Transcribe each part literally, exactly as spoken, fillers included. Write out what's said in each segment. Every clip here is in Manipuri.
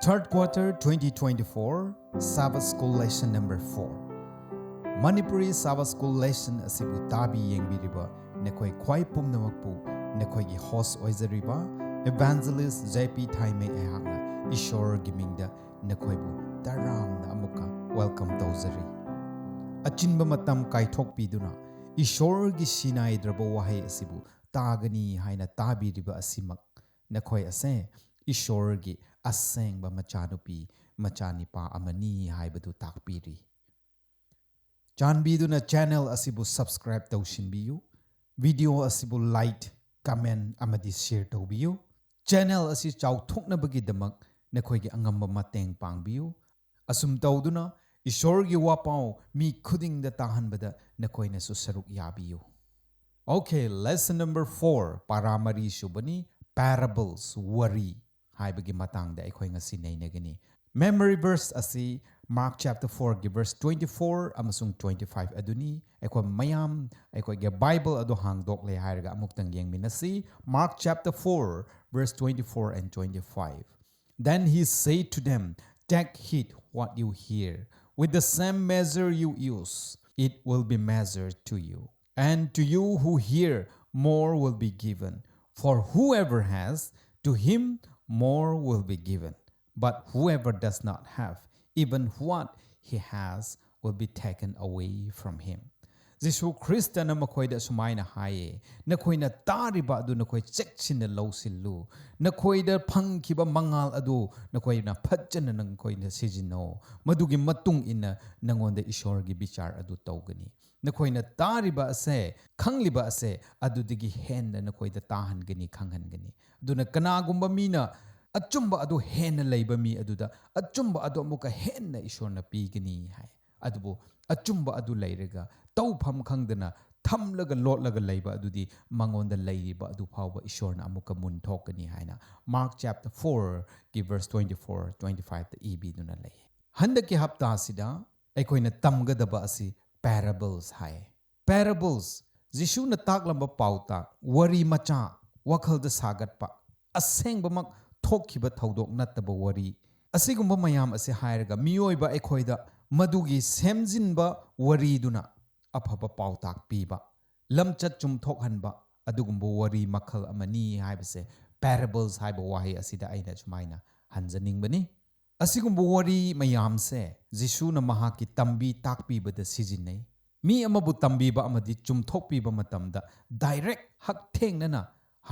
Third quarter twenty twenty-four Sabbath School lesson number four. Manipuri Sabbath School lesson ꯑꯁꯤꯕꯨ ꯇꯥꯕꯤ ꯌꯦꯡꯕꯤꯔꯤꯕ ꯅꯈꯣꯏ ꯈ꯭ꯋꯥꯏ ꯄꯨꯝꯅꯃꯛꯄꯨ ꯅꯈꯣꯏꯒꯤ host ꯑꯣꯏꯖꯔꯤꯕ Evangelist J P ꯊꯥꯏꯃꯩ ꯑꯩꯍꯥꯛꯅ ꯏꯁꯣꯔꯒꯤ ꯃꯤꯡꯗ ꯅꯈꯣꯏꯕꯨ ꯇꯔꯥꯝꯅ ꯑꯃꯨꯛꯀ welcome ꯇꯧꯖꯔꯤ꯫ ꯑꯆꯤꯟꯕ ꯃꯇꯝ ꯀꯥꯏꯊꯣꯛꯄꯤꯗꯨꯅ ꯏꯁꯣꯔꯒꯤ ꯁꯤꯅꯥꯏꯗ꯭ꯔꯕ ꯋꯥꯍꯩ ꯑꯁꯤꯕꯨ ꯇꯥꯒꯅꯤ ꯍꯥꯏꯅ ꯇꯥꯕꯤꯔꯤꯕ ꯑꯁꯤꯃꯛ ꯅꯈꯣꯏ ꯑꯁꯦ ꯏꯁꯣꯔꯒꯤ ꯑꯁꯦꯡꯕ ꯃꯆꯥꯅꯨꯄꯤ ꯃꯆꯥꯅꯤꯄꯥ ꯑꯃꯅꯤ ꯍꯥꯏꯕꯗꯨ ꯇꯥꯛꯄꯤꯔꯤ꯫ ꯆꯥꯟꯕꯤꯗꯨꯅ channel ꯑꯁꯤꯕꯨ subscribe ꯇꯧꯁꯤꯟꯕꯤꯌꯨ, video ꯑꯁꯤꯕꯨ like, comment ꯑꯃꯗꯤ share ꯇꯧꯕꯤꯌꯨ꯫ Channel ꯑꯁꯤ ꯆꯥꯎꯊꯣꯛꯅꯕꯒꯤꯗꯃꯛ ꯅꯈꯣꯏꯒꯤ ꯑꯉꯝꯕ ꯃꯇꯦꯡ ꯄꯥꯡꯕꯤꯌꯨ꯫ ꯑꯁꯨꯝ ꯇꯧꯗꯨꯅ ꯏꯁꯣꯔꯒꯤ ꯋꯥꯄꯥꯎ ꯃꯤ ꯈꯨꯗꯤꯡꯗ ꯇꯥꯍꯟꯕꯗ ꯅꯈꯣꯏꯅꯁꯨ ꯁꯔꯨꯛ ꯌꯥꯕꯤꯌꯨ꯫ Okay, lesson number four, para ꯃꯔꯤ ꯁꯨꯕꯅꯤ, parables, ꯋꯥꯔꯤ ꯍꯥꯏꯕꯒꯤ ꯃꯇꯥꯡꯗ ꯑꯩꯈꯣꯏ ꯉꯁꯤ ꯅꯩꯅꯒꯅꯤ꯫ Memory verse ꯑꯁꯤ Mark chapter four ꯒꯤ verse twenty four ꯑꯃꯁꯨꯡ twenty five ꯑꯗꯨꯅꯤ꯫ ꯑꯩꯈꯣꯏ ꯃꯌꯥꯝ ꯑꯩꯈꯣꯏꯒꯤ Bible ꯑꯗꯨ ꯍꯥꯡꯗꯣꯛꯂꯦ ꯍꯥꯏꯔꯒ ꯑꯃꯨꯛꯇꯪ ꯌꯦꯡꯃꯤꯟꯅꯁꯤ꯫ Mark chapter four, verse twenty four and twenty five. Then he said to them, "Take heed what you hear. With the same measure you use, it will be measured to you. And to you who hear, more will be given. For whoever has, to him more will be given. But whoever does not have, even what he has will be taken away from him." ꯖꯤꯁꯨ ꯈ꯭ꯔꯤꯁꯇꯅ ꯃꯈꯣꯏꯗ ꯁꯨꯃꯥꯏꯅ ꯍꯥꯏꯌꯦ, "ꯅꯈꯣꯏꯅ ꯇꯥꯔꯤꯕ ꯑꯗꯨ ꯅꯈꯣꯏ ꯆꯦꯛꯁꯤꯟꯅ ꯂꯧꯁꯤꯜꯂꯨ꯫ ꯅꯈꯣꯏꯗ ꯐꯪꯈꯤꯕ ꯃꯉꯥꯜ ꯑꯗꯨ ꯅꯈꯣꯏꯅ ꯐꯖꯅ ꯅꯈꯣꯏꯅ ꯁꯤꯖꯤꯟꯅꯧ꯫ ꯃꯗꯨꯒꯤ ꯃꯇꯨꯡ ꯏꯟꯅ ꯅꯉꯣꯟꯗ ꯏꯁꯣꯔꯒꯤ ꯕꯤꯆꯥꯔ ꯑꯗꯨ ꯇꯧꯒꯅꯤ꯫ ꯅꯈꯣꯏꯅ ꯇꯥꯔꯤꯕ ꯑꯁꯦ, ꯈꯪꯂꯤꯕ ꯑꯁꯦ, ꯑꯗꯨꯗꯒꯤ ꯍꯦꯟꯅ ꯅꯈꯣꯏꯗ ꯇꯥꯍꯟꯒꯅꯤ, ꯈꯪꯍꯟꯒꯅꯤ꯫ ꯑꯗꯨꯅ ꯀꯅꯥꯒꯨꯝꯕ ꯃꯤꯅ ꯑꯆꯨꯝꯕ ꯑꯗꯨ ꯍꯦꯟꯅ ꯂꯩꯕ ꯃꯤ ꯑꯗꯨꯗ ꯑꯆꯨꯝꯕ ꯑꯗꯨ ꯑꯃꯨꯛꯀ ꯍꯦꯟꯅ ꯏꯁꯣꯔꯅ ꯄꯤꯒꯅꯤ" ꯍꯥꯏ꯫ ꯑꯗꯨꯕꯨ ꯑꯆꯨꯝꯕ ꯑꯗꯨ ꯂꯩꯔꯒ ꯇꯧꯐꯝ ꯈꯪꯗꯅ ꯊꯝꯂꯒ ꯂꯣꯠꯂꯒ ꯂꯩꯕ ꯑꯗꯨꯗꯤ ꯃꯉꯣꯟꯗ ꯂꯩꯔꯤꯕ ꯑꯗꯨ ꯐꯥꯎꯕ ꯏꯁꯣꯔꯅ ꯑꯃꯨꯛꯀ ꯃꯨꯟ ꯊꯣꯛꯀꯅꯤ ꯍꯥꯏꯅ Mark chapter four ꯒꯤ verse twenty four, twenty five ꯇ ꯏꯕꯤꯗꯨꯅ ꯂꯩ꯫ ꯍꯟꯗꯛꯀꯤ ꯍꯞꯇꯥꯁꯤꯗ ꯑꯩꯈꯣꯏꯅ ꯇꯝꯒꯗꯕ ꯑꯁꯤ parables ꯍꯥꯏ꯫ Parables, ꯖꯤꯁꯨꯅ ꯇꯥꯛꯂꯝꯕ ꯄꯥꯎꯇꯥꯛ, ꯋꯥꯔꯤ ꯃꯆꯥ, ꯋꯥꯈꯜꯗ ꯁꯥꯒꯠꯄ, ꯑꯁꯦꯡꯕꯃꯛ ꯊꯣꯛꯈꯤꯕ ꯊꯧꯗꯣꯛ ꯅꯠꯇꯕ ꯋꯥꯔꯤ, ꯑꯁꯤꯒꯨꯝꯕ ꯃꯌꯥꯝ ꯑꯁꯤ ꯍꯥꯏꯔꯒ ꯃꯤꯑꯣꯏꯕ ꯑꯩꯈꯣꯏꯗ ꯃꯗꯨꯒꯤ ꯁꯦꯝꯖꯤꯟꯕ ꯋꯥꯔꯤꯗꯨꯅ ꯑꯐꯕ ꯄꯥꯎꯇꯥꯛ ꯄꯤꯕ, ꯂꯝꯆꯠ ꯆꯨꯝꯊꯣꯛꯍꯟꯕ, ꯑꯗꯨꯒꯨꯝꯕ ꯋꯥꯔꯤ ꯃꯈꯜ ꯑꯃꯅꯤ ꯍꯥꯏꯕꯁꯦ parables ꯍꯥꯏꯕ ꯋꯥꯍꯩ ꯑꯁꯤꯗ ꯑꯩꯅ ꯁꯨꯃꯥꯏꯅ ꯍꯟꯖꯅꯤꯡꯕꯅꯤ꯫ ꯑꯁꯤꯒꯨꯝꯕ ꯋꯥꯔꯤ ꯃꯌꯥꯝꯁꯦ ꯖꯤꯁꯨꯅ ꯃꯍꯥꯛꯀꯤ ꯇꯝꯕꯤ ꯇꯥꯛꯄꯤꯕꯗ ꯁꯤꯖꯤꯟꯅꯩ꯫ ꯃꯤ ꯑꯃꯕꯨ ꯇꯝꯕꯤꯕ ꯑꯃꯗꯤ ꯆꯨꯝꯊꯣꯛꯄꯤꯕ ꯃꯇꯝꯗ direct ꯍꯛꯊꯦꯡꯅꯅ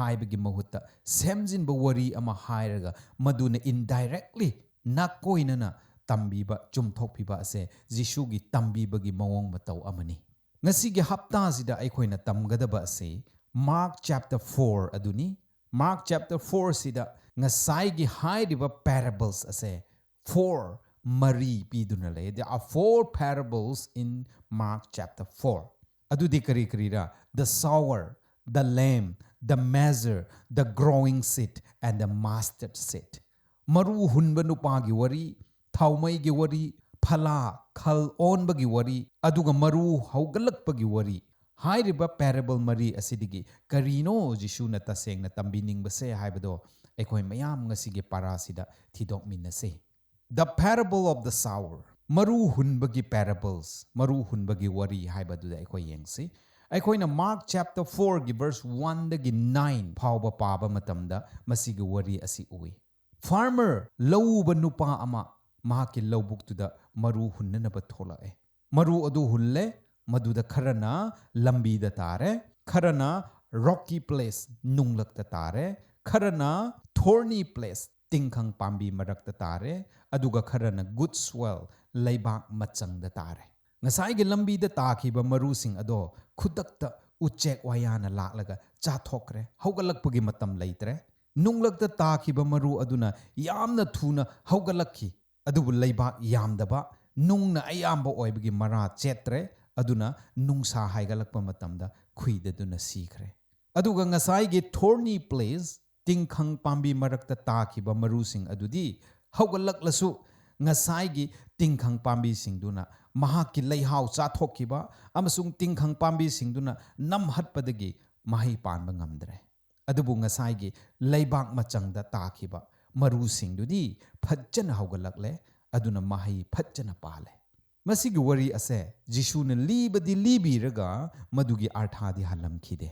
ꯍꯥꯏꯕꯒꯤ ꯃꯍꯨꯠꯇ ꯁꯦꯝꯖꯤꯟꯕ ꯋꯥꯔꯤ ꯑꯃ ꯍꯥꯏꯔꯒ ꯃꯗꯨꯅ indirectly ꯅꯥꯀꯣꯏꯅꯅ ꯇꯝꯕꯤꯕ, ꯆꯨꯝꯊꯣꯛꯄꯤꯕ ꯑꯁꯦ ꯖꯤꯁꯨꯒꯤ ꯇꯝꯕꯤꯕꯒꯤ ꯃꯑꯣꯡ ꯃꯇꯧ ꯑꯃꯅꯤ꯫ ꯉꯁꯤꯒꯤ ꯍꯞꯇꯥꯁꯤꯗ ꯑꯩꯈꯣꯏꯅ ꯇꯝꯒꯗꯕ ꯑꯁꯤ Mark chapter four ꯑꯗꯨꯅꯤ꯫ Mark chapter four ꯁꯤꯗ ꯉꯁꯥꯏꯒꯤ ꯍꯥꯏꯔꯤꯕ parables ꯑꯁꯦ four, ꯃꯔꯤ ꯄꯤꯗꯨꯅ ꯂꯩ꯫ There are four parables in Mark chapter four. ꯑꯗꯨꯗꯤ ꯀꯔꯤ ꯀꯔꯤꯔꯥ? The sower, the lamb, the measure, the growing seed, and the mustard seed. ꯃꯔꯨ ꯍꯨꯟꯕ ꯅꯨꯄꯥꯒꯤ ꯋꯥꯔꯤ, ꯊꯥꯎꯃꯩꯒꯤ ꯋꯥꯔꯤ, ꯐꯂꯥ, ꯈꯜ ꯑꯣꯟꯕꯒꯤ ꯋꯥꯔꯤ, ꯑꯗꯨꯒ ꯃꯔꯨ ꯍꯧꯒꯠꯂꯛꯄꯒꯤ ꯋꯥꯔꯤ꯫ ꯍꯥꯏꯔꯤꯕ parable ꯃꯔꯤ ꯑꯁꯤꯗꯒꯤ ꯀꯔꯤꯅꯣ ꯖꯤꯁꯨꯅ ꯇꯁꯦꯡꯅ ꯇꯝꯕꯤꯅꯤꯡꯕꯁꯦ ꯍꯥꯏꯕꯗꯣ ꯑꯩꯈꯣꯏ ꯃꯌꯥꯝ ꯉꯁꯤꯒꯤ ꯄꯥꯔꯥꯁꯤꯗ ꯊꯤꯗꯣꯛꯃꯤꯟꯅꯁꯤ꯫ The parable of the sower, ꯃꯔꯨ ꯍꯨꯟꯕꯒꯤ parables, ꯃꯔꯨ ꯍꯨꯟꯕꯒꯤ ꯋꯥꯔꯤ ꯍꯥꯏꯕꯗꯨꯗ ꯑꯩꯈꯣꯏ ꯌꯦꯡꯁꯤ꯫ ꯑꯩꯈꯣꯏꯅ Mark chapter four ꯒꯤ verse one ꯗꯒꯤ nine ꯐꯥꯎꯕ ꯄꯥꯕ ꯃꯇꯝꯗ ꯃꯁꯤꯒꯤ ꯋꯥꯔꯤ ꯑꯁꯤ ꯎꯏ꯫ Farmer, ꯂꯧ ꯎꯕ ꯅꯨꯄꯥ ꯑꯃ ꯃꯍꯥꯛꯀꯤ ꯂꯧꯕꯨꯛꯇꯨꯗ ꯃꯔꯨ ꯍꯨꯟꯅꯅꯕ ꯊꯣꯛꯂꯛꯑꯦ꯫ ꯃꯔꯨ ꯑꯗꯨ ꯍꯨꯜꯂꯦ, ꯃꯗꯨꯗ ꯈꯔꯅ ꯂꯝꯕꯤꯗ ꯇꯥꯔꯦ, ꯈꯔꯅ rocky place, ꯅꯨꯡꯂꯛꯇ ꯇꯥꯔꯦ, ꯈꯔꯅ thorny place, ꯇꯤꯡꯈꯪ ꯄꯥꯝꯕꯤ ꯃꯔꯛꯇ ꯇꯥꯔꯦ, ꯑꯗꯨꯒ ꯈꯔꯅ good soil, ꯂꯩꯕꯥꯛ ꯃꯆꯪꯗ ꯇꯥꯔꯦ꯫ ꯉꯁꯥꯏꯒꯤ ꯂꯝꯕꯤꯗ ꯇꯥꯈꯤꯕ ꯃꯔꯨꯁꯤꯡ ꯑꯗꯣ ꯈꯨꯗꯛꯇ ꯎꯆꯦꯛ ꯋꯥꯌꯥꯅ ꯂꯥꯛꯂꯒ ꯆꯥꯊꯣꯛꯈ꯭ꯔꯦ꯫ ꯍꯧꯒꯠꯂꯛꯄꯒꯤ ꯃꯇꯝ ꯂꯩꯇ꯭ꯔꯦ꯫ ꯅꯨꯡꯂꯛꯇ ꯇꯥꯈꯤꯕ ꯃꯔꯨ ꯑꯗꯨꯅ ꯌꯥꯝꯅ ꯊꯨꯅ ꯍꯧꯒꯠꯂꯛꯈꯤ꯫ ꯑꯗꯨꯕꯨ ꯂꯩꯕꯥꯛ ꯌꯥꯝꯗꯕ, ꯅꯨꯡꯅ ꯑꯌꯥꯝꯕ ꯑꯣꯏꯕꯒꯤ ꯃꯔꯥ ꯆꯦꯠꯇ꯭ꯔꯦ, ꯑꯗꯨꯅ ꯅꯨꯡꯁꯥ ꯍꯥꯏꯒꯠꯂꯛꯄ ꯃꯇꯝꯗ ꯈꯨꯏꯗꯗꯨꯅ ꯁꯤꯈ꯭ꯔꯦ꯫ ꯑꯗꯨꯒ ꯉꯁꯥꯏꯒꯤ thorny place, ꯇꯤꯡꯈꯪ ꯄꯥꯝꯕꯤ ꯃꯔꯛꯇ ꯇꯥꯈꯤꯕ ꯃꯔꯨꯁꯤꯡ ꯑꯗꯨꯗꯤ ꯍꯧꯒꯠꯂꯛꯂꯁꯨ ꯉꯁꯥꯏꯒꯤ ꯇꯤꯡꯈꯪ ꯄꯥꯝꯕꯤꯁꯤꯡꯗꯨꯅ ꯃꯍꯥꯛꯀꯤ ꯂꯩꯍꯥꯎ ꯆꯥꯊꯣꯛꯈꯤꯕ ꯑꯃꯁꯨꯡ ꯇꯤꯡꯈꯪ ꯄꯥꯝꯕꯤꯁꯤꯡꯗꯨꯅ ꯅꯝꯍꯠꯄꯗꯒꯤ ꯃꯍꯩ ꯄꯥꯟꯕ ꯉꯝꯗ꯭ꯔꯦ꯫ ꯑꯗꯨꯕꯨ ꯉꯁꯥꯏꯒꯤ ꯂꯩꯕꯥꯛ ꯃꯆꯪꯗ ꯇꯥꯈꯤꯕ ꯃꯔꯨꯁꯤꯡꯗꯨꯗꯤ ꯐꯖꯅ ꯍꯧꯒꯠꯂꯛꯂꯦ, ꯑꯗꯨꯅ ꯃꯍꯩ ꯐꯖꯅ ꯄꯥꯜꯂꯦ꯫ ꯃꯁꯤꯒꯤ ꯋꯥꯔꯤ ꯑꯁꯦ ꯖꯤꯁꯨꯅ ꯂꯤꯕꯗꯤ ꯂꯤꯕꯤꯔꯒ ꯃꯗꯨꯒꯤ ꯑꯥꯔꯊꯥꯗꯤ ꯍꯜꯂꯝꯈꯤꯗꯦ꯫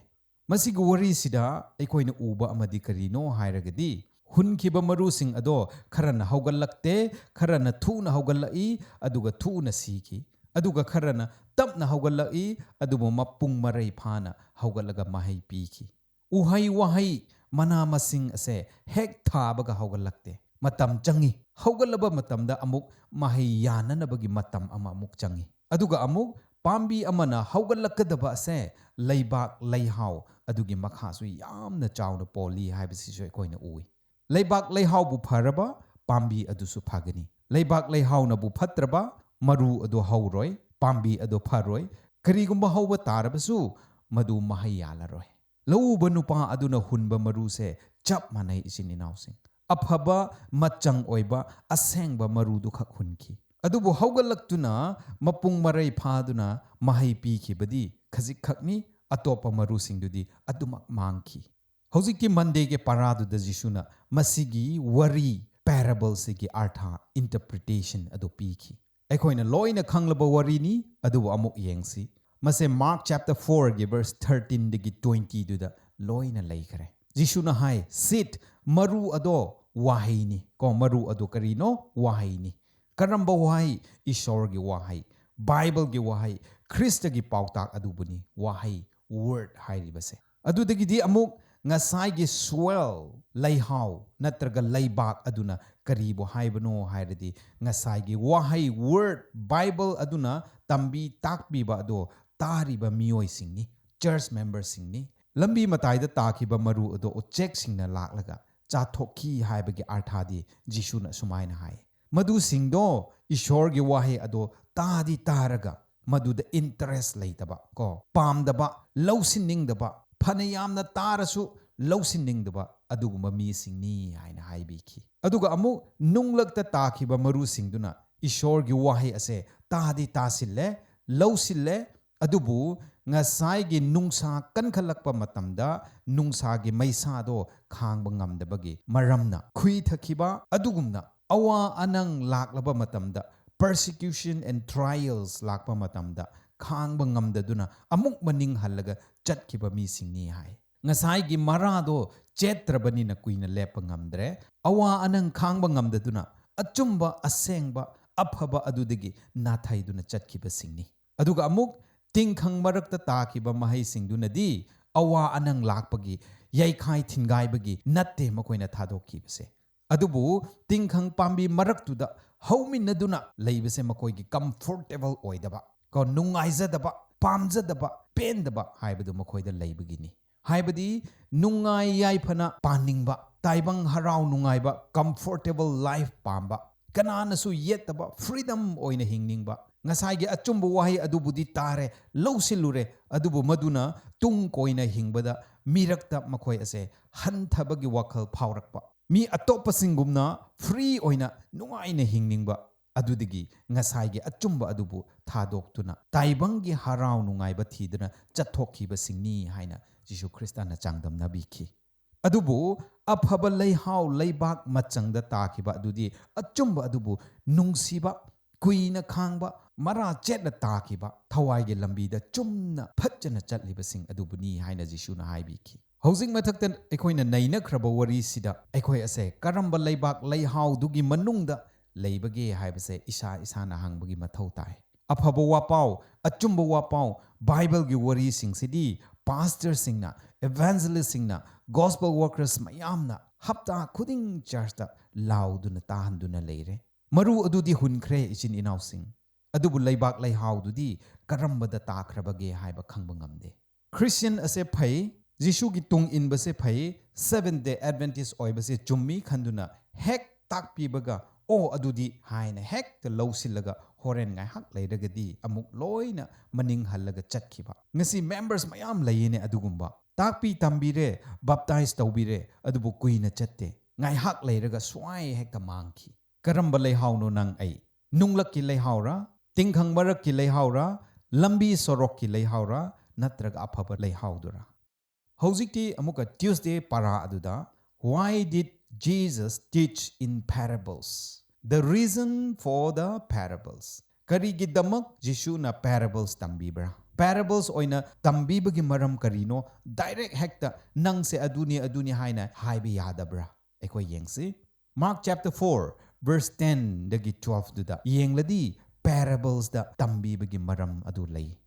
ꯃꯁꯤꯒꯤ ꯋꯥꯔꯤꯁꯤꯗ ꯑꯩꯈꯣꯏꯅ ꯎꯕ ꯑꯃꯗꯤ ꯀꯔꯤꯅꯣ ꯍꯥꯏꯔꯒꯗꯤ, ꯍꯨꯟꯈꯤꯕ ꯃꯔꯨꯁꯤꯡ ꯑꯗꯣ ꯈꯔꯅ ꯍꯧꯒꯠꯂꯛꯇꯦ, ꯈꯔꯅ ꯊꯨꯅ ꯍꯧꯒꯠꯂꯛꯏ, ꯑꯗꯨꯒ ꯊꯨꯅ ꯁꯤꯈꯤ꯫ ꯑꯗꯨꯒ ꯈꯔꯅ ꯇꯞꯅ ꯍꯧꯒꯠꯂꯛꯏ, ꯑꯗꯨꯕꯨ ꯃꯄꯨꯡ ꯃꯔꯩ ꯐꯥꯅ ꯍꯧꯒꯠꯂꯒ ꯃꯍꯩ ꯄꯤꯈꯤ꯫ ꯎꯍꯩ ꯋꯥꯍꯩ, ꯃꯅꯥ ꯃꯁꯤꯡ ꯑꯁꯦ ꯍꯦꯛ ꯊꯥꯕꯒ ꯍꯧꯒꯠꯂꯛꯇꯦ꯫ ꯃꯇꯝ ꯆꯪꯏ꯫ ꯍꯧꯒꯠꯂꯕ ꯃꯇꯝꯗ ꯑꯃꯨꯛ ꯃꯍꯩ ꯌꯥꯅꯅꯕꯒꯤ ꯃꯇꯝ ꯑꯃ ꯑꯃꯨꯛ ꯆꯪꯏ꯫ ꯑꯗꯨꯒ ꯑꯃꯨꯛ ꯄꯥꯝꯕꯤ ꯑꯃꯅ ꯍꯧꯒꯠꯂꯛꯀꯗꯕ ꯑꯁꯦ ꯂꯩꯕꯥꯛ ꯂꯩꯍꯥꯎ ꯑꯗꯨꯒꯤ ꯃꯈꯥꯁꯨ ꯌꯥꯝꯅ ꯆꯥꯎꯅ ꯄꯣꯜꯂꯤ ꯍꯥꯏꯕꯁꯤꯁꯨ ꯑꯩꯈꯣꯏꯅ ꯎꯏ꯫ ꯂꯩꯕꯥꯛ ꯂꯩꯍꯥꯎꯕꯨ ꯐꯔꯕ, ꯄꯥꯝꯕꯤ ꯑꯗꯨꯁꯨ ꯐꯒꯅꯤ꯫ ꯂꯩꯕꯥꯛ ꯂꯩꯍꯥꯎꯅꯕꯨ ꯐꯠꯇ꯭ꯔꯕ, ꯃꯔꯨ ꯑꯗꯨ ꯍꯧꯔꯣꯏ, ꯄꯥꯝꯕꯤ ꯑꯗꯨ ꯐꯔꯣꯏ꯫ ꯀꯔꯤꯒꯨꯝꯕ ꯍꯧꯕ ꯇꯥꯔꯕꯁꯨ, ꯃꯗꯨ ꯃꯍꯩ ꯌꯥꯜꯂꯔꯣꯏ꯫ ꯂꯧꯎꯕ ꯅꯨꯄꯥ ꯑꯗꯨꯅ ꯍꯨꯟꯕ ꯃꯔꯨꯁꯦ ꯆꯞ ꯃꯥꯟꯅꯩ, ꯏꯆꯤꯟ ꯏꯅꯥꯎꯁꯤꯡ꯫ ꯑꯐꯕ, ꯃꯆꯪ ꯑꯣꯏꯕ, ꯑꯁꯦꯡꯕ ꯃꯔꯨꯗꯨꯈꯛ ꯍꯨꯟꯈꯤ꯫ ꯑꯗꯨꯕꯨ ꯍꯧꯒꯠꯂꯛꯇꯨꯅ, ꯃꯄꯨꯡ ꯃꯔꯩ ꯐꯥꯗꯨꯅ ꯃꯍꯩ ꯄꯤꯈꯤꯕꯗꯤ ꯈꯖꯤꯛꯈꯛꯅꯤ, ꯑꯇꯣꯞꯄ ꯃꯔꯨꯁꯤꯡꯗꯨꯗꯤ ꯑꯗꯨꯃꯛ ꯃꯥꯡꯈꯤ꯫ ꯍꯧꯖꯤꯛꯀꯤ ꯃꯟꯗꯦꯒꯤ ꯄꯔꯥꯗꯨꯗ ꯖꯤꯁꯨꯅ ꯃꯁꯤꯒꯤ ꯋꯥꯔꯤ, parables ꯁꯤꯒꯤ ꯑꯥꯔꯊ, interpretation ꯑꯗꯨ ꯄꯤꯈꯤ꯫ ꯑꯩꯈꯣꯏꯅ ꯂꯣꯏꯅ ꯈꯪꯂꯕ ꯋꯥꯔꯤꯅꯤ, ꯑꯗꯨꯕꯨ ꯑꯃꯨꯛ ꯌꯦꯡꯁꯤ꯫ ꯃꯁꯦ Mark chapter four ꯒꯤ verse thirteen ꯗꯒꯤ twenty ꯗꯨꯗ ꯂꯣꯏꯅ ꯂꯩꯈ꯭ꯔꯦ꯫ ꯖꯤꯁꯨꯅ ꯍꯥꯏ, "Seed, ꯃꯔꯨ ꯑꯗꯣ ꯋꯥꯍꯩꯅꯤ"꯫ ꯀꯣ, ꯃꯔꯨ ꯑꯗꯣ ꯀꯔꯤꯅꯣ? ꯋꯥꯍꯩꯅꯤ꯫ ꯀꯔꯝꯕ ꯋꯥꯍꯩ? ꯏꯁꯣꯔꯒꯤ ꯋꯥꯍꯩ, ꯕꯥꯏꯕꯜꯒꯤ ꯋꯥꯍꯩ, ꯈ꯭ꯔꯤꯁꯇꯒꯤ ꯄꯥꯎꯇꯥꯛ ꯑꯗꯨꯕꯨꯅꯤ ꯋꯥꯍꯩ, word ꯍꯥꯏꯔꯤꯕꯁꯦ꯫ ꯑꯗꯨꯗꯒꯤꯗꯤ ꯑꯃꯨꯛ ꯉꯁꯥꯏꯒꯤ soil, ꯂꯩꯍꯥꯎ ꯅꯠꯇ꯭ꯔꯒ ꯂꯩꯕꯥꯛ ꯑꯗꯨꯅ ꯀꯔꯤꯕꯨ ꯍꯥꯏꯕꯅꯣ ꯍꯥꯏꯔꯗꯤ, ꯉꯁꯥꯏꯒꯤ ꯋꯥꯍꯩ, word, ꯕꯥꯏꯕꯜ ꯑꯗꯨꯅ ꯇꯝꯕꯤ ꯇꯥꯛꯄꯤꯕ ꯑꯗꯣ ꯇꯥꯔꯤꯕ ꯃꯤꯑꯣꯏꯁꯤꯡꯅꯤ, church member ꯁꯤꯡꯅꯤ꯫ ꯂꯝꯕꯤ ꯃꯇꯥꯏꯗ ꯇꯥꯈꯤꯕ ꯃꯔꯨ ꯑꯗꯣ ꯎꯆꯦꯛꯁꯤꯡꯅ ꯂꯥꯛꯂꯒ ꯆꯥꯊꯣꯛꯈꯤ ꯍꯥꯏꯕꯒꯤ ꯑꯥꯔꯊꯥꯗꯤ ꯖꯤꯁꯨꯅ ꯑꯁꯨꯃꯥꯏꯅ ꯍꯥꯏ, ꯃꯗꯨꯁꯤꯡꯗꯣ ꯏꯁꯣꯔꯒꯤ ꯋꯥꯍꯩ ꯑꯗꯣ ꯇꯥꯗꯤ ꯇꯥꯔꯒ ꯃꯗꯨꯗ interest ꯂꯩꯇꯕ, ꯀꯣ, ꯄꯥꯝꯗꯕ, ꯂꯧꯁꯤꯟꯅꯤꯡꯗꯕ, ꯐꯅ ꯌꯥꯝꯅ ꯇꯥꯔꯁꯨ ꯂꯧꯁꯤꯟꯅꯤꯡꯗꯕ ꯑꯗꯨꯒꯨꯝꯕ ꯃꯤꯁꯤꯡꯅꯤ ꯍꯥꯏꯅ ꯍꯥꯏꯕꯤꯈꯤ꯫ ꯑꯗꯨꯒ ꯑꯃꯨꯛ ꯅꯨꯡꯂꯛꯇ ꯇꯥꯈꯤꯕ ꯃꯔꯨꯁꯤꯡꯗꯨꯅ ꯏꯁꯣꯔꯒꯤ ꯋꯥꯍꯩ ꯑꯁꯦ ꯇꯥꯗꯤ ꯇꯥꯁꯤꯜꯂꯦ, ꯂꯧꯁꯤꯜꯂꯦ, ꯑꯗꯨꯕꯨ ꯉꯁꯥꯏꯒꯤ ꯅꯨꯡꯁꯥ ꯀꯟꯈꯠꯂꯛꯄ ꯃꯇꯝꯗ ꯅꯨꯡꯁꯥꯒꯤ ꯃꯩꯁꯥꯗꯣ ꯈꯥꯡꯕ ꯉꯝꯗꯕꯒꯤ ꯃꯔꯝꯅ ꯈꯨꯏ ꯊꯛꯈꯤꯕ, ꯑꯗꯨꯒꯨꯝꯅ ꯑꯋꯥ ꯑꯅꯪ ꯂꯥꯛꯂꯕ ꯃꯇꯝꯗ, persecution and trials ꯂꯥꯛꯄ ꯃꯇꯝꯗ ꯈꯥꯡꯕ ꯉꯝꯗꯗꯨꯅ ꯑꯃꯨꯛ ꯃꯅꯤꯡ ꯍꯜꯂꯒ ꯆꯠꯈꯤꯕ ꯃꯤꯁꯤꯡꯅꯤ ꯍꯥꯏ꯫ ꯉꯁꯥꯏꯒꯤ ꯃꯔꯥꯗꯣ ꯆꯦꯠꯇ꯭ꯔꯕꯅꯤꯅ ꯀꯨꯏꯅ ꯂꯦꯞꯄ ꯉꯝꯗ꯭ꯔꯦ꯫ ꯑꯋꯥ ꯑꯅꯪ ꯈꯥꯡꯕ ꯉꯝꯗꯗꯨꯅ ꯑꯆꯨꯝꯕ, ꯑꯁꯦꯡꯕ, ꯑꯐꯕ ꯑꯗꯨꯗꯒꯤ ꯅꯥꯊꯩꯗꯨꯅ ꯆꯠꯈꯤꯕꯁꯤꯡꯅꯤ꯫ ꯑꯗꯨꯒ ꯑꯃꯨꯛ ꯇꯤꯡꯈꯪ ꯃꯔꯛꯇ ꯇꯥꯈꯤꯕ ꯃꯍꯩꯁꯤꯡꯗꯨꯅꯗꯤ ꯑꯋꯥ ꯑꯅꯪ ꯂꯥꯛꯄꯒꯤ, ꯌꯩꯈꯥꯏ ꯊꯤꯟꯒꯥꯏꯕꯒꯤ ꯅꯠꯇꯦ ꯃꯈꯣꯏꯅ ꯊꯥꯗꯣꯛꯈꯤꯕꯁꯦ꯫ ꯑꯗꯨꯕꯨ ꯇꯤꯡꯈꯪ ꯄꯥꯝꯕꯤ ꯃꯔꯛꯇꯨꯗ ꯍꯧꯃꯤꯟꯅꯗꯨꯅ ꯂꯩꯕꯁꯦ ꯃꯈꯣꯏꯒꯤ comfortable ꯑꯣꯏꯗꯕ, ꯀꯣ, ꯅꯨꯡꯉꯥꯏꯖꯗꯕ, ꯄꯥꯝꯖꯗꯕ, ꯄꯦꯟꯗꯕ ꯍꯥꯏꯕꯗꯨ ꯃꯈꯣꯏꯗ ꯂꯩꯕꯒꯤꯅꯤ꯫ ꯍꯥꯏꯕꯗꯤ ꯅꯨꯡꯉꯥꯏ ꯌꯥꯏꯐꯅ ꯄꯥꯅꯤꯡꯕ, ꯇꯥꯏꯕꯪ ꯍꯔꯥꯎ ꯅꯨꯡꯉꯥꯏꯕ, comfortable life ꯄꯥꯝꯕ, ꯀꯅꯥꯅꯁꯨ ꯌꯦꯠꯇꯕ freedom ꯑꯣꯏꯅ ꯍꯤꯡꯅꯤꯡꯕ, ꯉꯁꯥꯏꯒꯤ ꯑꯆꯨꯝꯕ ꯋꯥꯍꯩ ꯑꯗꯨꯕꯨꯗꯤ ꯇꯥꯔꯦ, ꯂꯧꯁꯤꯜꯂꯨꯔꯦ, ꯑꯗꯨꯕꯨ ꯃꯗꯨꯅ ꯇꯨꯡ ꯀꯣꯏꯅ ꯍꯤꯡꯕꯗ ꯃꯤꯔꯛꯇ ꯃꯈꯣꯏ ꯑꯁꯦ ꯍꯟꯊꯕꯒꯤ ꯋꯥꯈꯜ ꯐꯥꯎꯔꯛꯄ, ꯃꯤ ꯑꯇꯣꯞꯄꯁꯤꯡꯒꯨꯝꯅ free ꯑꯣꯏꯅ ꯅꯨꯡꯉꯥꯏꯅ ꯍꯤꯡꯅꯤꯡꯕ, ꯑꯗꯨꯗꯒꯤ ꯉꯁꯥꯏꯒꯤ ꯑꯆꯨꯝꯕ ꯑꯗꯨꯕꯨ ꯊꯥꯗꯣꯛꯇꯨꯅ ꯇꯥꯏꯕꯪꯒꯤ ꯍꯔꯥꯎ ꯅꯨꯡꯉꯥꯏꯕ ꯊꯤꯗꯨꯅ ꯆꯠꯊꯣꯛꯈꯤꯕꯁꯤꯡꯅꯤ ꯍꯥꯏꯅ ꯖꯤꯁꯨ ꯈ꯭ꯔꯤꯁꯇꯅ ꯆꯥꯡꯗꯝꯅꯕꯤꯈꯤ꯫ ꯑꯗꯨꯕꯨ ꯑꯐꯕ ꯂꯩꯍꯥꯎ ꯂꯩꯕꯥꯛ ꯃꯆꯪꯗ ꯇꯥꯈꯤꯕ ꯑꯗꯨꯗꯤ ꯑꯆꯨꯝꯕ ꯑꯗꯨꯕꯨ ꯅꯨꯡꯁꯤꯕ, ꯀꯨꯏꯅ ꯈꯥꯡꯕ, ꯃꯔꯥ ꯆꯦꯠꯅ ꯇꯥꯈꯤꯕ, ꯊꯋꯥꯏꯒꯤ ꯂꯝꯕꯤꯗ ꯆꯨꯝꯅ ꯐꯠꯖꯅ ꯆꯠꯂꯤꯕꯁꯤꯡ ꯑꯗꯨꯕꯨꯅꯤ ꯍꯥꯏꯅ ꯖꯤꯁꯨꯅ ꯍꯥꯏꯕꯤꯈꯤ꯫ ꯍꯧꯖꯤꯛ ꯃꯊꯛꯇ ꯑꯩꯈꯣꯏꯅ ꯅꯩꯅꯈ꯭ꯔꯕ ꯋꯥꯔꯤꯁꯤꯗ ꯑꯩꯈꯣꯏ ꯑꯁꯦ ꯀꯔꯝꯕ ꯂꯩꯕꯥꯛ ꯂꯩꯍꯥꯎꯗꯨꯒꯤ ꯃꯅꯨꯡꯗ ꯂꯩꯕꯒꯦ ꯍꯥꯏꯕꯁꯦ ꯏꯁꯥ ꯏꯁꯥꯅ ꯍꯪꯕꯒꯤ ꯃꯊꯧ ꯇꯥꯏ꯫ ꯑꯐꯕ ꯋꯥꯄꯥꯎ, ꯑꯆꯨꯝꯕ ꯋꯥꯄꯥꯎ, ꯕꯥꯏꯕꯜꯒꯤ ꯋꯥꯔꯤꯁꯤꯡꯁꯤꯗꯤ ꯄꯥꯁꯇꯔꯁꯤꯡꯅ, ꯏꯚꯥꯟꯖꯦꯂꯤꯁꯁꯤꯡꯅ, gospel workers ꯃꯌꯥꯝꯅ ꯍꯞꯇꯥ ꯈꯨꯗꯤꯡ ꯆꯔꯆꯇ ꯂꯥꯎꯗꯨꯅ ꯇꯥꯍꯟꯗꯨꯅ ꯂꯩꯔꯦ꯫ ꯃꯔꯨ ꯑꯗꯨꯗꯤ ꯍꯨꯟꯈ꯭ꯔꯦ, ꯏꯆꯤꯟ ꯏꯅꯥꯎꯁꯤꯡ꯫ ꯑꯗꯨꯕꯨ ꯂꯩꯕꯥꯛ ꯂꯩꯍꯥꯎꯗꯨꯗꯤ ꯀꯔꯝꯕꯗ ꯇꯥꯈ꯭ꯔꯕꯒꯦ ꯍꯥꯏꯕ ꯈꯪꯕ ꯉꯝꯗꯦ꯫ ꯈ꯭ꯔꯤꯁꯇꯤꯌꯟ ꯑꯁꯦ ꯐꯩ, ꯖꯤꯁꯨꯒꯤ ꯇꯨꯡ ꯏꯟꯕꯁꯦ ꯐꯩ, Seventh Day Adventist ꯑꯣꯏꯕꯁꯦ ꯆꯨꯝꯃꯤ ꯈꯟꯗꯨꯅ ꯍꯦꯛ ꯇꯥꯛꯄꯤꯕꯒ, "ꯑꯣ, ꯑꯗꯨꯗꯤ" ꯍꯥꯏꯅ ꯍꯦꯛꯇ ꯂꯧꯁꯤꯜꯂꯒ ꯍꯣꯔꯦꯟ ꯉꯥꯏꯍꯥꯛ ꯂꯩꯔꯒꯗꯤ ꯑꯃꯨꯛ ꯂꯣꯏꯅ ꯃꯅꯤꯡ ꯍꯜꯂꯒ ꯆꯠꯈꯤꯕ꯫ ꯉꯁꯤ members ꯃꯌꯥꯝ ꯂꯩꯌꯦꯅꯦ ꯑꯗꯨꯒꯨꯝꯕ꯫ ꯇꯥꯛꯄꯤ ꯇꯝꯕꯤꯔꯦ, baptize ꯇꯧꯕꯤꯔꯦ, ꯑꯗꯨꯕꯨ ꯀꯨꯏꯅ ꯆꯠꯇꯦ꯫ ꯉꯥꯏꯍꯥꯛ ꯂꯩꯔꯒ ꯁ꯭ꯋꯥꯏ ꯍꯦꯛꯇ ꯃꯥꯡꯈꯤ꯫ ꯀꯔꯝꯕ ꯂꯩꯍꯥꯎꯅꯣ ꯅꯪ ꯑꯩ? ꯅꯨꯡꯂꯛꯀꯤ ꯂꯩꯍꯥꯎꯔꯥ? ꯇꯤꯡꯈꯪ ꯃꯔꯛꯀꯤ ꯂꯩꯍꯥꯎꯔꯥ? ꯂꯝꯕꯤ ꯁꯣꯔꯣꯛꯀꯤ ꯂꯩꯍꯥꯎꯔꯥ, ꯅꯠꯇ꯭ꯔꯒ ꯑꯐꯕ ꯂꯩꯍꯥꯎꯗꯨꯔꯥ? ꯍꯧꯖꯤꯛꯇꯤ ꯑꯃꯨꯛꯀ Tuesday ꯄꯥꯔꯥ ꯑꯗꯨꯗ, "Why did Jesus teach in parables? The reason for the parables." ꯀꯔꯤꯒꯤꯗꯃꯛ ꯖꯤꯁꯨꯅ parables ꯇꯝꯕꯤꯕ꯭ꯔꯥ? Parables ꯑꯣꯏꯅ ꯇꯝꯕꯤꯕꯒꯤ ꯃꯔꯝ ꯀꯔꯤꯅꯣ? Direct ꯍꯦꯛꯇ ꯅꯪꯁꯦ ꯑꯗꯨꯅꯤ, ꯑꯗꯨꯅꯤ ꯍꯥꯏꯅ ꯍꯥꯏꯕ ꯌꯥꯗꯕ꯭ꯔꯥ? ꯑꯩꯈꯣꯏ ꯌꯦꯡꯁꯤ꯫ Mark chapter four, verse ten ꯗꯒꯤ twelve ꯗꯨꯗ ꯌꯦꯡꯂꯗꯤ, parables ꯗ ꯇꯝꯕꯤꯕꯒꯤ ꯃꯔꯝ ꯑꯗꯨ ꯂꯩ꯫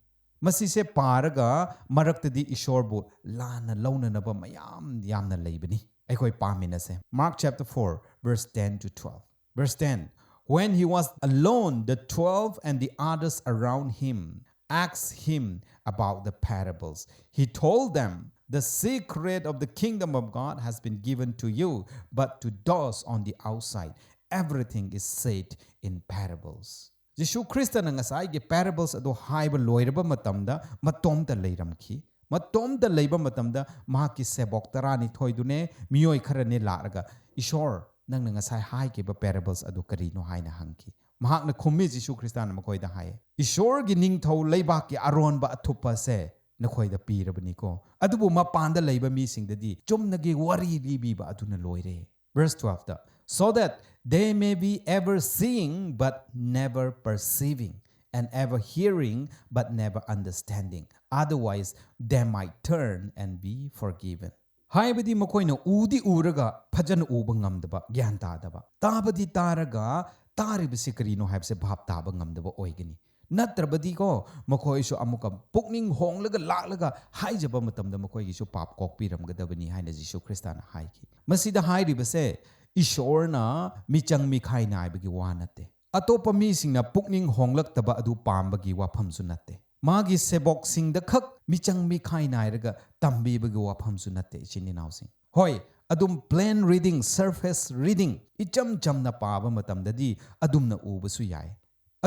ꯃꯁꯤꯁꯦ ꯄꯥꯔꯒ ꯃꯔꯛꯇꯗꯤ ꯏꯁꯣꯔꯕꯨ ꯂꯥꯟꯅ ꯂꯧꯅꯅꯕ ꯃꯌꯥꯝ ꯌꯥꯝꯅ ꯂꯩꯕꯅꯤ꯫ ꯑꯩꯈꯣꯏ ꯄꯥꯃꯤꯟꯅꯁꯦ꯫ Mark chapter four, verse ten to twelve. Verse ten, "When he was alone, the twelve and the others around him asked him about the parables. He told them, 'The secret of the kingdom of God has been given to you, but to those on the outside, everything is said in parables.'" ꯖꯤꯁꯨ ꯈ꯭ꯔꯤꯁꯇꯅ ꯉꯁꯥꯏꯒꯤ parables ꯑꯗꯨ ꯍꯥꯏꯕ ꯂꯣꯏꯔꯕ ꯃꯇꯝꯗ ꯃꯇꯣꯝꯇ ꯂꯩꯔꯝꯈꯤ꯫ ꯃꯇꯣꯝꯇ ꯂꯩꯕ ꯃꯇꯝꯗ ꯃꯍꯥꯛꯀꯤ ꯁꯦꯕꯣꯛ ꯇꯔꯥꯅꯤꯊꯣꯏꯗꯨꯅꯦ, ꯃꯤꯑꯣꯏ ꯈꯔꯅꯦ ꯂꯥꯛꯂꯒ, "ꯏꯁꯣꯔ, ꯅꯪꯅ ꯉꯁꯥꯏ ꯍꯥꯏꯈꯤꯕ parables ꯑꯗꯨ ꯀꯔꯤꯅꯣ?" ꯍꯥꯏꯅ ꯍꯪꯈꯤ꯫ ꯃꯍꯥꯛꯅ ꯈꯨꯝꯃꯤ, ꯖꯤꯁꯨ ꯈ꯭ꯔꯤꯁꯇꯅ ꯃꯈꯣꯏꯗ ꯍꯥꯏꯌꯦ, "ꯏꯁꯣꯔꯒꯤ ꯅꯤꯡꯊꯧ ꯂꯩꯕꯥꯛꯀꯤ ꯑꯔꯣꯟꯕ ꯑꯊꯨꯞꯄ ꯑꯁꯦ ꯅꯈꯣꯏꯗ ꯄꯤꯔꯕꯅꯤꯀꯣ, ꯑꯗꯨꯕꯨ ꯃꯄꯥꯟꯗ ꯂꯩꯕ ꯃꯤꯁꯤꯡꯗꯗꯤ ꯆꯨꯝꯅꯒꯤ ꯋꯥꯔꯤ ꯂꯤꯕꯤꯕ ꯑꯗꯨꯅ ꯂꯣꯏꯔꯦ." Verse twelve the, "So that they may be ever seeing but never perceiving, and ever hearing but never understanding. Otherwise, they might turn and be forgiven." ꯍꯥꯏꯕꯗꯤ ꯃꯈꯣꯏꯅ ꯎꯗꯤ ꯎꯔꯒ ꯐꯖꯅ ꯎꯕ ꯉꯝꯗꯕ, ꯒ꯭ꯌꯥꯟ ꯇꯥꯗꯕ, ꯇꯥꯕꯗꯤ ꯇꯥꯔꯒ ꯇꯥꯔꯤꯕꯁꯤ ꯀꯔꯤꯅꯣ ꯍꯥꯏꯕꯁꯦ ꯚꯥꯞ ꯇꯥꯕ ꯉꯝꯗꯕ ꯑꯣꯏꯒꯅꯤ꯫ ꯅꯠꯇ꯭ꯔꯕꯗꯤꯀꯣ, ꯃꯈꯣꯏꯁꯨ ꯑꯃꯨꯛꯀ ꯄꯨꯛꯅꯤꯡ ꯍꯣꯡꯂꯒ ꯂꯥꯛꯂꯒ ꯍꯥꯏꯖꯕ ꯃꯇꯝꯗ ꯃꯈꯣꯏꯒꯤꯁꯨ ꯄꯥꯞ ꯀꯣꯛꯄꯤꯔꯝꯒꯗꯕꯅꯤ ꯍꯥꯏꯅ ꯖꯤꯁꯨ ꯈ꯭ꯔꯤꯁꯇꯅ ꯍꯥꯏꯈꯤ꯫ ꯃꯁꯤꯗ ꯍꯥꯏꯔꯤꯕꯁꯦ ꯏꯁꯣꯔꯅ ꯃꯤꯆꯪ ꯃꯤꯈꯥꯏ ꯅꯥꯏꯕꯒꯤ ꯋꯥ ꯅꯠꯇꯦ꯫ ꯑꯇꯣꯞꯄ ꯃꯤꯁꯤꯡꯅ ꯄꯨꯛꯅꯤꯡ ꯍꯣꯡꯂꯛꯇꯕ ꯑꯗꯨ ꯄꯥꯝꯕꯒꯤ ꯋꯥꯐꯝꯁꯨ ꯅꯠꯇꯦ꯫ ꯃꯥꯒꯤ ꯁꯦꯕꯣꯛꯁꯤꯡꯗ ꯈꯛ ꯃꯤꯆꯪ ꯃꯤꯈꯥꯏ ꯅꯥꯏꯔꯒ ꯇꯝꯕꯤꯕꯒꯤ ꯋꯥꯐꯝꯁꯨ ꯅꯠꯇꯦ, ꯏꯆꯤꯟ ꯏꯅꯥꯎꯁꯤꯡ꯫ ꯍꯣꯏ, ꯑꯗꯨꯝ plain reading, surface reading, ꯏꯆꯝ ꯆꯝꯅ ꯄꯥꯕ ꯃꯇꯝꯗꯗꯤ ꯑꯗꯨꯝꯅ ꯎꯕꯁꯨ ꯌꯥꯏ꯫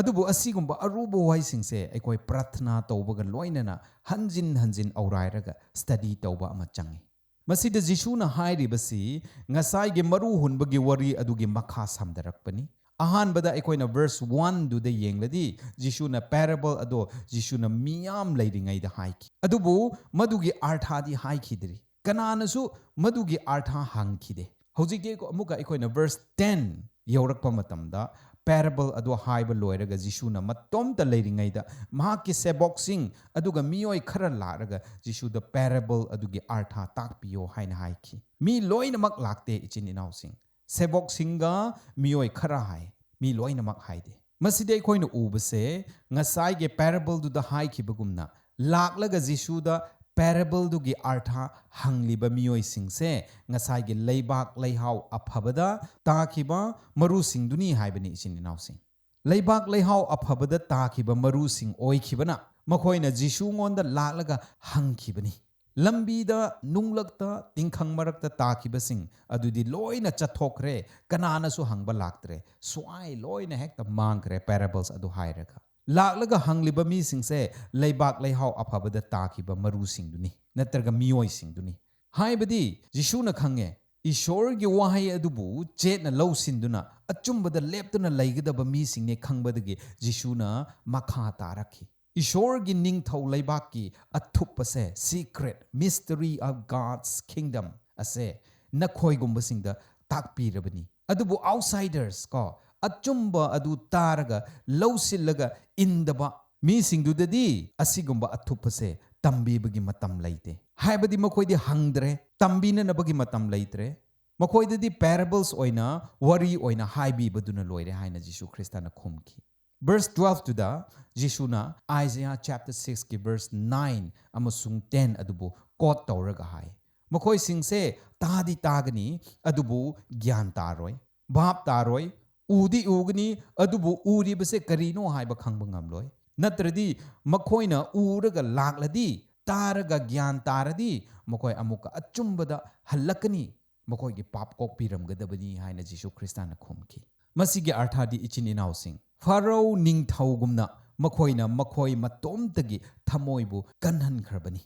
ꯑꯗꯨꯕꯨ ꯑꯁꯤꯒꯨꯝꯕ ꯑꯔꯨꯕ ꯋꯥꯍꯩꯁꯤꯡꯁꯦ ꯑꯩꯈꯣꯏ ꯄ꯭ꯔꯥꯊꯅꯥ ꯇꯧꯕꯒ ꯂꯣꯏꯅꯅ ꯍꯟꯖꯤꯟ ꯍꯟꯖꯤꯟ ꯑꯧꯔꯥꯏꯔꯒ study ꯇꯧꯕ ꯑꯃ ꯆꯪꯉꯤ꯫ ꯃꯁꯤꯗ ꯖꯤꯁꯨꯅ ꯍꯥꯏꯔꯤꯕꯁꯤ ꯉꯁꯥꯏꯒꯤ ꯃꯔꯨ ꯍꯨꯟꯕꯒꯤ ꯋꯥꯔꯤ ꯑꯗꯨꯒꯤ ꯃꯈꯥ ꯁꯝꯊꯔꯛꯄꯅꯤ꯫ ꯑꯍꯥꯟꯕꯗ ꯑꯩꯈꯣꯏꯅ verse one ꯗꯨꯗ ꯌꯦꯡꯂꯗꯤ, ꯖꯤꯁꯨꯅ parable ꯑꯗꯣ ꯖꯤꯁꯨꯅ ꯃꯤꯌꯥꯝ ꯂꯩꯔꯤꯉꯩꯗ ꯍꯥꯏꯈꯤ꯫ ꯑꯗꯨꯕꯨ ꯃꯗꯨꯒꯤ ꯑꯥꯔꯊꯥꯗꯤ ꯍꯥꯏꯈꯤꯗ꯭ꯔꯤ꯫ ꯀꯅꯥꯅꯁꯨ ꯃꯗꯨꯒꯤ ꯑꯥꯔꯊꯥ ꯍꯪꯈꯤꯗꯦ꯫ ꯍꯧꯖꯤꯛꯇꯤ ꯑꯩꯈꯣ-, ꯑꯃꯨꯛꯀ ꯑꯩꯈꯣꯏꯅ verse ten ꯌꯧꯔꯛꯄ ꯃꯇꯝꯗ, parable ꯑꯗꯨ ꯍꯥꯏꯕ ꯂꯣꯏꯔꯒ ꯖꯤꯁꯨꯅ ꯃꯇꯣꯝꯇ ꯂꯩꯔꯤꯉꯩꯗ ꯃꯍꯥꯛꯀꯤ ꯁꯦꯕꯣꯛꯁꯤꯡ ꯑꯗꯨꯒ ꯃꯤꯑꯣꯏ ꯈꯔ ꯂꯥꯛꯂꯒ ꯖꯤꯁꯨꯗ parable ꯑꯗꯨꯒꯤ ꯑꯥꯔꯊꯥ ꯇꯥꯛꯄꯤꯌꯣ ꯍꯥꯏꯅ ꯍꯥꯏꯈꯤ꯫ ꯃꯤ ꯂꯣꯏꯅꯃꯛ ꯂꯥꯛꯇꯦ, ꯏꯆꯤꯟ ꯏꯅꯥꯎꯁꯤꯡ꯫ ꯁꯦꯕꯣꯛꯁꯤꯡꯒ ꯃꯤꯑꯣꯏ ꯈꯔ ꯍꯥꯏ, ꯃꯤ ꯂꯣꯏꯅꯃꯛ ꯍꯥꯏꯗꯦ꯫ ꯃꯁꯤꯗꯤ ꯑꯩꯈꯣꯏꯅ ꯎꯕꯁꯦ, ꯉꯁꯥꯏꯒꯤ parable ꯗꯨꯗ ꯍꯥꯏꯈꯤꯕꯒꯨꯝꯅ, ꯂꯥꯛꯂꯒ ꯖꯤꯁꯨꯗ parable ꯗꯨꯒꯤ ꯑꯥꯔꯊꯥ ꯍꯪꯂꯤꯕ ꯃꯤꯑꯣꯏꯁꯤꯡꯁꯦ ꯉꯁꯥꯏꯒꯤ ꯂꯩꯕꯥꯛ ꯂꯩꯍꯥꯎ ꯑꯐꯕꯗ ꯇꯥꯈꯤꯕ ꯃꯔꯨꯁꯤꯡꯗꯨꯅꯤ ꯍꯥꯏꯕꯅꯤ, ꯏꯆꯤꯟ ꯏꯅꯥꯎꯁꯤꯡ꯫ ꯂꯩꯕꯥꯛ ꯂꯩꯍꯥꯎ ꯑꯐꯕꯗ ꯇꯥꯈꯤꯕ ꯃꯔꯨꯁꯤꯡ ꯑꯣꯏꯈꯤꯕꯅ, ꯃꯈꯣꯏꯅ ꯖꯤꯁꯨꯉꯣꯟꯗ ꯂꯥꯛꯂꯒ ꯍꯪꯈꯤꯕꯅꯤ꯫ ꯂꯝꯕꯤꯗ, ꯅꯨꯡꯂꯛꯇ, ꯇꯤꯡꯈꯪ ꯃꯔꯛꯇ ꯇꯥꯈꯤꯕꯁꯤꯡ ꯑꯗꯨꯗꯤ ꯂꯣꯏꯅ ꯆꯠꯊꯣꯛꯈ꯭ꯔꯦ, ꯀꯅꯥꯅꯁꯨ ꯍꯪꯕ ꯂꯥꯛꯇ꯭ꯔꯦ꯫ ꯁ꯭ꯋꯥꯏ ꯂꯣꯏꯅ ꯍꯦꯛꯇ ꯃꯥꯡꯈ꯭ꯔꯦ, parables ꯑꯗꯨ ꯍꯥꯏꯔꯒ꯫ ꯂꯥꯛꯂꯒ ꯍꯪꯂꯤꯕ ꯃꯤꯁꯤꯡꯁꯦ ꯂꯩꯕꯥꯛ ꯂꯩꯍꯥꯎ ꯑꯐꯕꯗ ꯇꯥꯈꯤꯕ ꯃꯔꯨꯁꯤꯡꯗꯨꯅꯤ, ꯅꯠꯇ꯭ꯔꯒ ꯃꯤꯑꯣꯏꯁꯤꯡꯗꯨꯅꯤ꯫ ꯍꯥꯏꯕꯗꯤ, ꯖꯤꯁꯨꯅ ꯈꯪꯉꯦ, ꯏꯁꯣꯔꯒꯤ ꯋꯥꯍꯩ ꯑꯗꯨꯕꯨ ꯆꯦꯠꯅ ꯂꯧꯁꯤꯟꯗꯨꯅ ꯑꯆꯨꯝꯕꯗ ꯂꯦꯞꯇꯨꯅ ꯂꯩꯒꯗꯕ ꯃꯤꯁꯤꯡꯅꯤ ꯈꯪꯕꯗꯒꯤ ꯖꯤꯁꯨꯅ ꯃꯈꯥ ꯇꯥꯔꯛꯈꯤ꯫ ꯏꯁꯣꯔꯒꯤ ꯅꯤꯡꯊꯧ ꯂꯩꯕꯥꯛꯀꯤ ꯑꯊꯨꯞꯄꯁꯦ, secret mystery of God's kingdom ꯑꯁꯦ ꯅꯈꯣꯏꯒꯨꯝꯕꯁꯤꯡꯗ ꯇꯥꯛꯄꯤꯔꯕꯅꯤ꯫ ꯑꯗꯨꯕꯨ outsiders ꯀꯣ, ꯑꯆꯨꯝꯕ ꯑꯗꯨ ꯇꯥꯔꯒ ꯂꯧꯁꯤꯜꯂꯒ ꯏꯟꯗꯕ ꯃꯤꯁꯤꯡꯗꯨꯗꯗꯤ ꯑꯁꯤꯒꯨꯝꯕ ꯑꯊꯨꯞꯄꯁꯦ ꯇꯝꯕꯤꯕꯒꯤ ꯃꯇꯝ ꯂꯩꯇꯦ꯫ ꯍꯥꯏꯕꯗꯤ ꯃꯈꯣꯏꯗꯤ ꯍꯪꯗ꯭ꯔꯦ, ꯇꯝꯕꯤꯅꯅꯕꯒꯤ ꯃꯇꯝ ꯂꯩꯇ꯭ꯔꯦ꯫ ꯃꯈꯣꯏꯗꯗꯤ parables ꯑꯣꯏꯅ, ꯋꯥꯔꯤ ꯑꯣꯏꯅ ꯍꯥꯏꯕꯤꯕꯗꯨꯅ ꯂꯣꯏꯔꯦ ꯍꯥꯏꯅ ꯖꯤꯁꯨ ꯈ꯭ꯔꯤꯁꯇꯅ ꯈꯨꯝꯈꯤ꯫ Verse twelve ꯇꯨꯗ ꯖꯤꯁꯨꯅ Isaiah chapter six ꯀꯤ verse nine ꯑꯃꯁꯨꯡ ten ꯑꯗꯨꯕꯨ quote ꯇꯧꯔꯒ ꯍꯥꯏ, "ꯃꯈꯣꯏꯁꯤꯡꯁꯦ ꯇꯥꯗꯤ ꯇꯥꯒꯅꯤ, ꯑꯗꯨꯕꯨ ꯒ꯭ꯌꯥꯟ ꯇꯥꯔꯣꯏ, ꯚꯥꯞ ꯇꯥꯔꯣꯏ, ꯎꯗꯤ ꯎꯒꯅꯤ, ꯑꯗꯨꯕꯨ ꯎꯔꯤꯕꯁꯦ ꯀꯔꯤꯅꯣ ꯍꯥꯏꯕ ꯈꯪꯕ ꯉꯝꯂꯣꯏ꯫ ꯅꯠꯇ꯭ꯔꯗꯤ ꯃꯈꯣꯏꯅ ꯎꯔꯒ ꯂꯥꯛꯂꯗꯤ, ꯇꯥꯔꯒ ꯒ꯭ꯌꯥꯟ ꯇꯥꯔꯗꯤ, ꯃꯈꯣꯏ ꯑꯃꯨꯛꯀ ꯑꯆꯨꯝꯕꯗ ꯍꯜꯂꯛꯀꯅꯤ, ꯃꯈꯣꯏꯒꯤ ꯄꯥꯞ ꯀꯣꯛꯄꯤꯔꯝꯒꯗꯕꯅꯤ" ꯍꯥꯏꯅ ꯖꯤꯁꯨ ꯈ꯭ꯔꯤꯁꯇꯅ ꯈꯨꯝꯈꯤ꯫ ꯃꯁꯤꯒꯤ ꯑꯥꯔꯊꯥꯗꯤ, ꯏꯆꯤꯟ ꯏꯅꯥꯎꯁꯤꯡ, ꯐꯔꯧ ꯅꯤꯡꯊꯧꯒꯨꯝꯅ ꯃꯈꯣꯏꯅ ꯃꯈꯣꯏ ꯃꯇꯣꯝꯇꯒꯤ ꯊꯃꯣꯏꯕꯨ ꯀꯟꯍꯟꯈ꯭ꯔꯕꯅꯤ꯫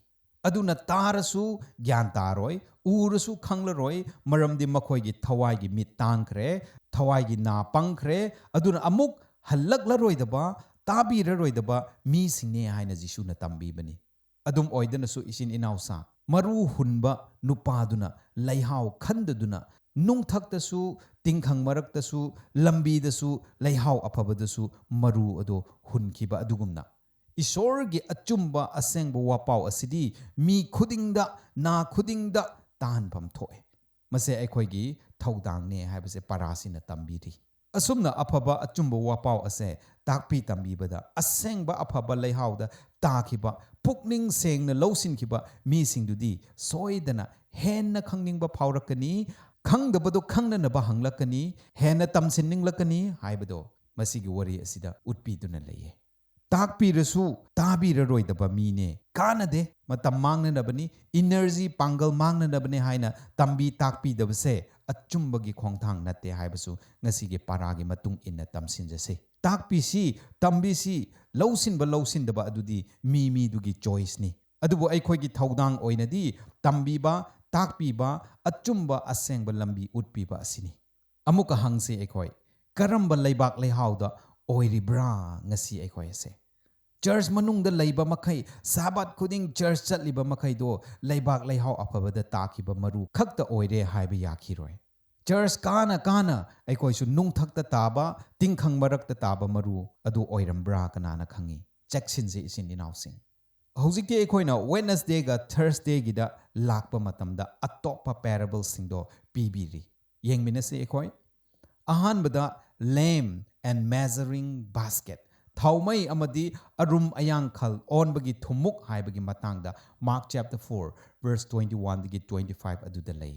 ꯑꯗꯨꯅ ꯇꯥꯔꯁꯨ ꯒ꯭ꯌꯥꯟ ꯇꯥꯔꯣꯏ, ꯎꯔꯁꯨ ꯈꯪꯂꯔꯣꯏ, ꯃꯔꯝꯗꯤ ꯃꯈꯣꯏꯒꯤ ꯊꯋꯥꯏꯒꯤ ꯃꯤꯠ ꯇꯥꯡꯈ꯭ꯔꯦ, ꯊꯋꯥꯏꯒꯤ ꯅꯥ ꯄꯪꯈ꯭ꯔꯦ, ꯑꯗꯨꯅ ꯑꯃꯨꯛ ꯍꯜꯂꯛꯂꯔꯣꯏꯗꯕ, ꯇꯥꯕꯤꯔꯔꯣꯏꯗꯕ ꯃꯤꯁꯤꯡꯅꯦ ꯍꯥꯏꯅ ꯖꯤꯁꯨꯅ ꯇꯝꯕꯤꯕꯅꯤ꯫ ꯑꯗꯨꯝ ꯑꯣꯏꯗꯅꯁꯨ, ꯏꯆꯤꯟ ꯏꯅꯥꯎꯁꯥ, ꯃꯔꯨ ꯍꯨꯟꯕ ꯅꯨꯄꯥꯗꯨꯅ ꯂꯩꯍꯥꯎ ꯈꯟꯗꯗꯨꯅ, ꯅꯨꯡꯊꯛꯇꯁꯨ, ꯇꯤꯡꯈꯪ ꯃꯔꯛꯇꯁꯨ, ꯂꯝꯕꯤꯗꯁꯨ, ꯂꯩꯍꯥꯎ ꯑꯐꯕꯗꯁꯨ ꯃꯔꯨ ꯑꯗꯨ ꯍꯨꯟꯈꯤꯕ ꯑꯗꯨꯒꯨꯝꯅ, ꯏꯁꯣꯔꯒꯤ ꯑꯆꯨꯝꯕ ꯑꯁꯦꯡꯕ ꯋꯥꯄꯥꯎ ꯑꯁꯤꯗꯤ ꯃꯤ ꯈꯨꯗꯤꯡꯗ, ꯅꯥ ꯈꯨꯗꯤꯡꯗ ꯇꯥꯍꯟꯐꯝ ꯊꯣꯛꯑꯦ꯫ ꯃꯁꯦ ꯑꯩꯈꯣꯏꯒꯤ ꯊꯧꯗꯥꯡꯅꯦ ꯍꯥꯏꯕꯁꯦ ꯄꯔꯥꯁꯤꯅ ꯇꯝꯕꯤꯔꯤ꯫ ꯑꯁꯨꯝꯅ ꯑꯐꯕ ꯑꯆꯨꯝꯕ ꯋꯥꯄꯥꯎ ꯑꯁꯦ ꯇꯥꯛꯄꯤ ꯇꯝꯕꯤꯕꯗ, ꯑꯁꯦꯡꯕ ꯑꯐꯕ ꯂꯩꯍꯥꯎꯗ ꯇꯥꯈꯤꯕ, ꯄꯨꯛꯅꯤꯡ ꯁꯦꯡꯅ ꯂꯧꯁꯤꯟꯈꯤꯕ ꯃꯤꯁꯤꯡꯗꯨꯗꯤ ꯁꯣꯏꯗꯅ ꯍꯦꯟꯅ ꯈꯪꯅꯤꯡꯕ ꯐꯥꯎꯔꯛꯀꯅꯤ, ꯈꯪꯗꯕꯗꯣ ꯈꯪꯅꯅꯕ ꯍꯪꯂꯛꯀꯅꯤ, ꯍꯦꯟꯅ ꯇꯝꯁꯤꯟꯅꯤꯡꯂꯛꯀꯅꯤ ꯍꯥꯏꯕꯗꯣ ꯃꯁꯤꯒꯤ ꯋꯥꯔꯤ ꯑꯁꯤꯗ ꯎꯠꯄꯤꯗꯨꯅ ꯂꯩꯌꯦ꯫ ꯇꯥꯛꯄꯤꯔꯁꯨ ꯇꯥꯕꯤꯔꯔꯣꯏꯗꯕ ꯃꯤꯅꯦ, ꯀꯥꯟꯅꯗꯦ, ꯃꯇꯝ ꯃꯥꯡꯅꯅꯕꯅꯤ, ꯏꯅꯔꯖꯤ, ꯄꯥꯡꯒꯜ ꯃꯥꯡꯅꯅꯕꯅꯤ ꯍꯥꯏꯅ ꯇꯝꯕꯤ ꯇꯥꯛꯄꯤꯗꯕꯁꯦ ꯑꯆꯨꯝꯕꯒꯤ ꯈꯣꯡꯊꯥꯡ ꯅꯠꯇꯦ ꯍꯥꯏꯕꯁꯨ ꯉꯁꯤꯒꯤ ꯄꯥꯔꯥꯒꯤ ꯃꯇꯨꯡ ꯏꯟꯅ ꯇꯝꯁꯤꯟꯖꯁꯤ꯫ ꯇꯥꯛꯄꯤꯁꯤ, ꯇꯝꯕꯤꯁꯤ, ꯂꯧꯁꯤꯟꯕ ꯂꯧꯁꯤꯟꯗꯕ ꯑꯗꯨꯗꯤ ꯃꯤ ꯃꯤꯗꯨꯒꯤ ꯆꯣꯏꯁꯅꯤ꯫ ꯑꯗꯨꯕꯨ ꯑꯩꯈꯣꯏꯒꯤ ꯊꯧꯗꯥꯡ ꯑꯣꯏꯅꯗꯤ ꯇꯝꯕꯤꯕ, ꯇꯥꯛꯄꯤꯕ, ꯑꯆꯨꯝꯕ ꯑꯁꯦꯡꯕ ꯂꯝꯕꯤ ꯎꯠꯄꯤꯕ ꯑꯁꯤꯅꯤ꯫ ꯑꯃꯨꯛꯀ ꯍꯪꯁꯤ ꯑꯩꯈꯣꯏ, ꯀꯔꯝꯕ ꯂꯩꯕꯥꯛ ꯂꯩꯍꯥꯎꯗ ꯑꯣꯏꯔꯤꯕ꯭ꯔꯥ ꯉꯁꯤ ꯑꯩꯈꯣꯏ ꯑꯁꯦ? ꯆꯔꯆ ꯃꯅꯨꯡꯗ ꯂꯩꯕ ꯃꯈꯩ, ꯁꯥꯕꯥꯠ ꯈꯨꯗꯤꯡ ꯆꯔꯆ ꯆꯠꯂꯤꯕ ꯃꯈꯩꯗꯣ ꯂꯩꯕꯥꯛ ꯂꯩꯍꯥꯎ ꯑꯐꯕꯗ ꯇꯥꯈꯤꯕ ꯃꯔꯨ ꯈꯛꯇ ꯑꯣꯏꯔꯦ ꯍꯥꯏꯕ ꯌꯥꯈꯤꯔꯣꯏ꯫ ꯆꯔꯆ ꯀꯥꯅ ꯀꯥꯅ ꯑꯩꯈꯣꯏꯁꯨ ꯅꯨꯡꯊꯛꯇ ꯇꯥꯕ, ꯇꯤꯡꯈꯪ ꯃꯔꯛꯇ ꯇꯥꯕ ꯃꯔꯨ ꯑꯗꯨ ꯑꯣꯏꯔꯝꯕ꯭ꯔꯥ ꯀꯅꯥꯅ ꯈꯪꯉꯤ? ꯆꯦꯛꯁꯤꯟꯁꯤ ꯏꯆꯤꯟ ꯏꯅꯥꯎꯁꯤꯡ꯫ ꯍꯧꯖꯤꯛꯇꯤ ꯑꯩꯈꯣꯏꯅ ꯋꯦꯠꯅꯁꯗꯦꯒ ꯊꯔꯁꯗꯦꯒꯤꯗ ꯂꯥꯛꯄ ꯃꯇꯝꯗ ꯑꯇꯣꯞꯄ ꯄꯦꯔꯦꯕꯜꯁꯤꯡꯗꯣ ꯄꯤꯕꯤꯔꯤ꯫ ꯌꯦꯡꯃꯤꯟꯅꯁꯤ ꯑꯩꯈꯣꯏ꯫ ꯑꯍꯥꯟꯕꯗ, lamp and measuring basket, ꯊꯥꯎꯃꯩ ꯑꯃꯗꯤ ꯑꯔꯨꯝ ꯑꯌꯥꯡꯈꯜ ꯑꯣꯟꯕꯒꯤ ꯊꯨꯝꯃꯨꯛ ꯍꯥꯏꯕꯒꯤ ꯃꯇꯥꯡꯗ Mark chapter four verse twenty one ꯗꯒꯤ twenty five ꯑꯗꯨꯗ ꯂꯩ꯫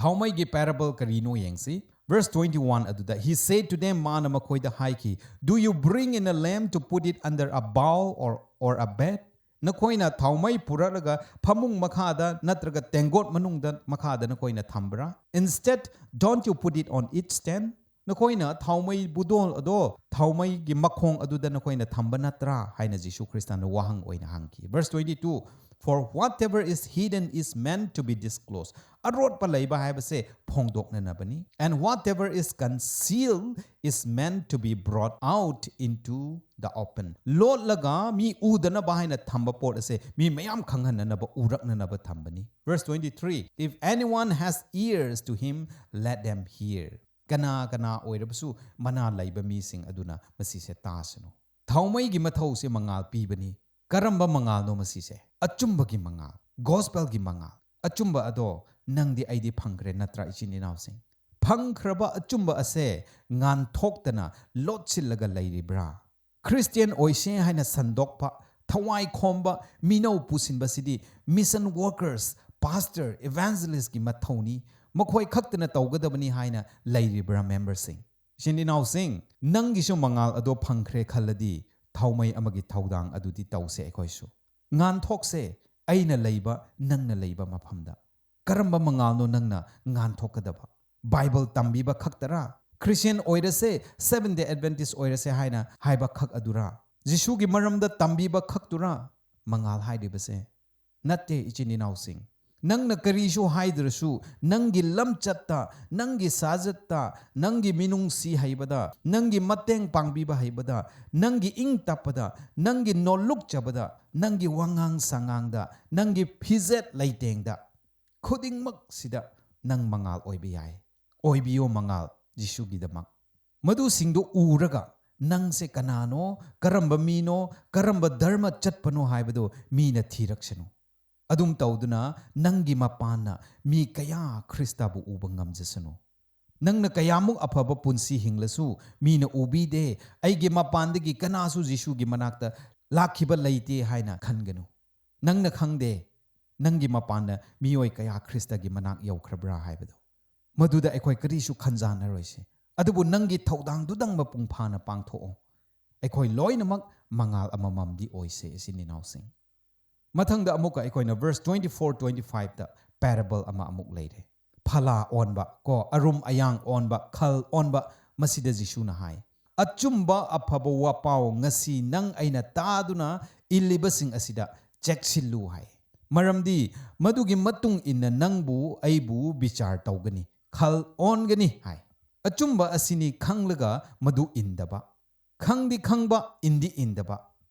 ꯊꯥꯎꯃꯩꯒꯤ ꯄꯦꯔꯦꯕꯜ ꯀꯔꯤꯅꯣ ꯌꯦꯡꯁꯤ꯫ Verse twenty one ꯑꯗꯨꯗ, "He said to them," ꯃꯥꯅ ꯃꯈꯣꯏꯗ ꯍꯥꯏꯈꯤ, "Do you bring in a lamp to put it under a bowl or, or a bed?" ꯅꯈꯣꯏꯅ ꯊꯥꯎꯃꯩ ꯄꯨꯔꯛꯂꯒ ꯐꯃꯨꯡ ꯃꯈꯥꯗ ꯅꯠꯇ꯭ꯔꯒ ꯇꯦꯡꯒꯣꯠ ꯃꯅꯨꯡꯗ, ꯃꯈꯥꯗ ꯅꯈꯣꯏꯅ ꯊꯝꯕ꯭ꯔꯥ? Instead, don't you put it on its stand? "ꯅꯈꯣꯏꯅ ꯊꯥꯎꯃꯩ ꯕꯨꯗꯣꯜ ꯑꯗꯣ ꯊꯥꯎꯃꯩꯒꯤ ꯃꯈꯣꯡ ꯑꯗꯨꯗ ꯅꯈꯣꯏꯅ ꯊꯝꯕ ꯅꯠꯇ꯭ꯔꯥ?" ꯍꯥꯏꯅ ꯖꯤꯁꯨ ꯈ꯭ꯔꯤꯁꯇꯅ ꯋꯥꯍꯪ ꯑꯣꯏꯅ ꯍꯪꯈꯤ꯫ Verse twenty-two, "For whatever is hidden is meant to be disclosed." ꯑꯔꯣꯠꯄ ꯂꯩꯕ ꯍꯥꯏꯕꯁꯦ ꯐꯣꯡꯗꯣꯛꯅꯅꯕꯅꯤ꯫ "And whatever is concealed is meant to be brought out into the open." ꯂꯣꯠꯂꯒ ꯃꯤ ꯎꯗꯅꯕ ꯍꯥꯏꯅ ꯊꯝꯕ ꯄꯣꯠ ꯑꯁꯦ ꯃꯤ ꯃꯌꯥꯝ ꯈꯪꯍꯟꯅꯅꯕ, ꯎꯔꯛꯅꯅꯕ ꯊꯝꯕꯅꯤ꯫ Verse twenty-three, "If anyone has ears to him, let them hear." ꯀꯅꯥ ꯀꯅꯥ ꯑꯣꯏꯔꯕꯁꯨ ꯃꯅꯥ ꯂꯩꯕ ꯃꯤꯁꯤꯡ ꯑꯗꯨꯅ ꯃꯁꯤꯁꯦ ꯇꯥꯁꯅꯨ꯫ ꯊꯥꯎꯃꯩꯒꯤ ꯃꯊꯧꯁꯦ ꯃꯉꯥꯜ ꯄꯤꯕꯅꯤ꯫ ꯀꯔꯝꯕ ꯃꯉꯥꯜꯅꯣ ꯃꯁꯤꯁꯦ? ꯑꯆꯨꯝꯕꯒꯤ ꯃꯉꯥꯜ, ꯒꯣꯁꯄꯦꯜꯒꯤ ꯃꯉꯥꯜ, ꯑꯆꯨꯝꯕ ꯑꯗꯣ ꯅꯪꯗꯤ ꯑꯩꯗꯤ ꯐꯪꯈ꯭ꯔꯦ ꯅꯠꯇ꯭ꯔꯥ, ꯏꯆꯤꯟ ꯏꯅꯥꯎꯁꯤꯡ? ꯐꯪꯈ꯭ꯔꯕ ꯑꯆꯨꯝꯕ ꯑꯁꯦ ꯉꯥꯟꯊꯣꯛꯇꯅ ꯂꯣꯠꯁꯤꯜꯂꯒ ꯂꯩꯔꯤꯕ꯭ꯔꯥ? ꯈ꯭ꯔꯤꯁꯇꯤꯌꯥꯟ ꯑꯣꯏꯁꯦ ꯍꯥꯏꯅ ꯁꯟꯗꯣꯛꯄ, ꯊꯋꯥꯏ ꯈꯣꯝꯕ, ꯃꯤꯅꯧ ꯄꯨꯁꯤꯟꯕꯁꯤꯗꯤ mission workers, pastor, evangelistꯀꯤ ꯃꯊꯧꯅꯤ, ꯃꯈꯣꯏ ꯈꯛꯇꯅ ꯇꯧꯒꯗꯕꯅꯤ ꯍꯥꯏꯅ ꯂꯩꯔꯤꯕ꯭ꯔꯥ, ꯃꯦꯝꯕꯔꯁꯤꯡ? ꯏꯆꯤꯟ ꯏꯅꯥꯎꯁꯤꯡ, ꯅꯪꯒꯤꯁꯨ ꯃꯉꯥꯜ ꯑꯗꯣ ꯐꯪꯈ꯭ꯔꯦ ꯈꯜꯂꯗꯤ, ꯊꯥꯎꯃꯩ ꯑꯃꯒꯤ ꯊꯧꯗꯥꯡ ꯑꯗꯨꯗꯤ ꯇꯧꯁꯦ ꯑꯩꯈꯣꯏꯁꯨ꯫ ꯉꯥꯟꯊꯣꯛꯁꯦ, ꯑꯩꯅ ꯂꯩꯕ, ꯅꯪꯅ ꯂꯩꯕ ꯃꯐꯝꯗ꯫ ꯀꯔꯝꯕ ꯃꯉꯥꯜꯅꯣ ꯅꯪꯅ ꯉꯥꯟꯊꯣꯛꯀꯗꯕ? ꯕꯥꯏꯕꯜ ꯇꯝꯕꯤꯕ ꯈꯛꯇꯔꯥ? ꯈ꯭ꯔꯤꯁꯇꯤꯌꯥꯟ ꯑꯣꯏꯔꯁꯦ, Seventh Day Adventist ꯑꯣꯏꯔꯁꯦ ꯍꯥꯏꯅ ꯍꯥꯏꯕ ꯈꯛ ꯑꯗꯨꯔꯥ? ꯖꯤꯁꯨꯒꯤ ꯃꯔꯝꯗ ꯇꯝꯕꯤꯕ ꯈꯛꯇꯨꯔꯥ ꯃꯉꯥꯜ ꯍꯥꯏꯔꯤꯕꯁꯦ? ꯅꯠꯇꯦ, ꯏꯆꯤꯟ ꯏꯅꯥꯎꯁꯤꯡ꯫ ꯅꯪꯅ ꯀꯔꯤꯁꯨ ꯍꯥꯏꯗ꯭ꯔꯁꯨ, ꯅꯪꯒꯤ ꯂꯝꯆꯠꯇ, ꯅꯪꯒꯤ ꯁꯥꯖꯠꯇ, ꯅꯪꯒꯤ ꯃꯤꯅꯨꯡꯁꯤ ꯍꯩꯕꯗ, ꯅꯪꯒꯤ ꯃꯇꯦꯡ ꯄꯥꯡꯕꯤꯕ ꯍꯩꯕꯗ, ꯅꯪꯒꯤ ꯏꯪ ꯇꯞꯄꯗ, ꯅꯪꯒꯤ ꯅꯣꯜꯂꯨꯛꯆꯕꯗ, ꯅꯪꯒꯤ ꯋꯥꯉꯥꯡ ꯁꯉꯥꯡꯗ, ꯅꯪꯒꯤ ꯐꯤꯖꯦꯠ ꯂꯩꯇꯦꯡꯗ, ꯈꯨꯗꯤꯡꯃꯛꯁꯤꯗ ꯅꯪ ꯃꯉꯥꯜ ꯑꯣꯏꯕ ꯌꯥꯏ꯫ ꯑꯣꯏꯕꯤꯌꯣ ꯃꯉꯥꯜ ꯖꯤꯁꯨꯒꯤꯗꯃꯛ꯫ ꯃꯗꯨꯁꯤꯡꯗꯨ ꯎꯔꯒ ꯅꯪꯁꯦ ꯀꯅꯥꯅꯣ, ꯀꯔꯝꯕ ꯃꯤꯅꯣ, ꯀꯔꯝꯕ ꯙꯔꯃ ꯆꯠꯄꯅꯣ ꯍꯥꯏꯕꯗꯨ ꯃꯤꯅ ꯊꯤꯔꯛꯁꯅꯨ꯫ ꯑꯗꯨꯝ ꯇꯧꯗꯨꯅ ꯅꯪꯒꯤ ꯃꯄꯥꯟꯅ ꯃꯤ ꯀꯌꯥ ꯈ꯭ꯔꯤꯁꯇꯕꯨ ꯎꯕ ꯉꯝꯖꯁꯅꯨ꯫ ꯅꯪꯅ ꯀꯌꯥꯃꯨꯛ ꯑꯐꯕ ꯄꯨꯟꯁꯤ ꯍꯤꯡꯂꯁꯨ, ꯃꯤꯅ ꯎꯕꯤꯗꯦ, ꯑꯩꯒꯤ ꯃꯄꯥꯟꯗꯒꯤ ꯀꯅꯥꯁꯨ ꯖꯤꯁꯨꯒꯤ ꯃꯅꯥꯛꯇ ꯂꯥꯛꯈꯤꯕ ꯂꯩꯇꯦ ꯍꯥꯏꯅ ꯈꯟꯒꯅꯨ꯫ ꯅꯪꯅ ꯈꯪꯗꯦ, ꯅꯪꯒꯤ ꯃꯄꯥꯟꯗ ꯃꯤꯑꯣꯏ ꯀꯌꯥ ꯈ꯭ꯔꯤꯁꯇꯒꯤ ꯃꯅꯥꯛ ꯌꯧꯈ꯭ꯔꯕ꯭ꯔꯥ ꯍꯥꯏꯕꯗꯨ꯫ ꯃꯗꯨꯗ ꯑꯩꯈꯣꯏ ꯀꯔꯤꯁꯨ ꯈꯟꯖꯥꯟꯅꯔꯣꯏꯁꯦ꯫ ꯑꯗꯨꯕꯨ ꯅꯪꯒꯤ ꯊꯧꯗꯥꯡꯗꯨꯗꯪ ꯃꯄꯨꯡ ꯐꯥꯅ ꯄꯥꯡꯊꯣꯛꯑꯣ꯫ ꯑꯩꯈꯣꯏ ꯂꯣꯏꯅꯃꯛ ꯃꯉꯥꯜ ꯑꯃꯃꯝꯗꯤ ꯑꯣꯏꯁꯦ, ꯏꯆꯤꯟ ꯏꯅꯥꯎꯁꯤꯡ꯫ ꯃꯊꯪꯗ ꯑꯃꯨꯛꯀ ꯑꯩꯈꯣꯏꯅ verse twenty-four, twenty-fiveꯇ parable ꯑꯃ ꯑꯃꯨꯛ ꯂꯩꯔꯦ꯫ ꯐꯂꯥ ꯑꯣꯟꯕ, ꯀꯣ, ꯑꯔꯨꯝ ꯑꯌꯥꯡ ꯑꯣꯟꯕ, ꯈꯜ ꯑꯣꯟꯕ, ꯃꯁꯤꯗ ꯖꯤꯁꯨꯅ ꯍꯥꯏ, "ꯑꯆꯨꯝꯕ ꯑꯐꯕ ꯋꯥꯄꯥꯎ ꯉꯁꯤ ꯅꯪ ꯑꯩꯅ ꯇꯥꯗꯨꯅ ꯏꯜꯂꯤꯕꯁꯤꯡ ꯑꯁꯤꯗ ꯆꯦꯛꯁꯤꯜꯂꯨ" ꯍꯥꯏ꯫ ꯃꯔꯝꯗꯤ ꯃꯗꯨꯒꯤ ꯃꯇꯨꯡ ꯏꯟꯅ ꯅꯪꯕꯨ ꯑꯩꯕꯨ ꯕꯤꯆꯥꯔ ꯇꯧꯒꯅꯤ, ꯈꯜ ꯑꯣꯟꯒꯅꯤ ꯍꯥꯏ꯫ ꯑꯆꯨꯝꯕ ꯑꯁꯤꯅꯤ ꯈꯪꯂꯒ ꯃꯗꯨ ꯏꯟꯗꯕ, ꯈꯪꯗꯤ ꯈꯪꯕ, ꯏꯟꯗꯤ ꯏꯟꯗꯕ,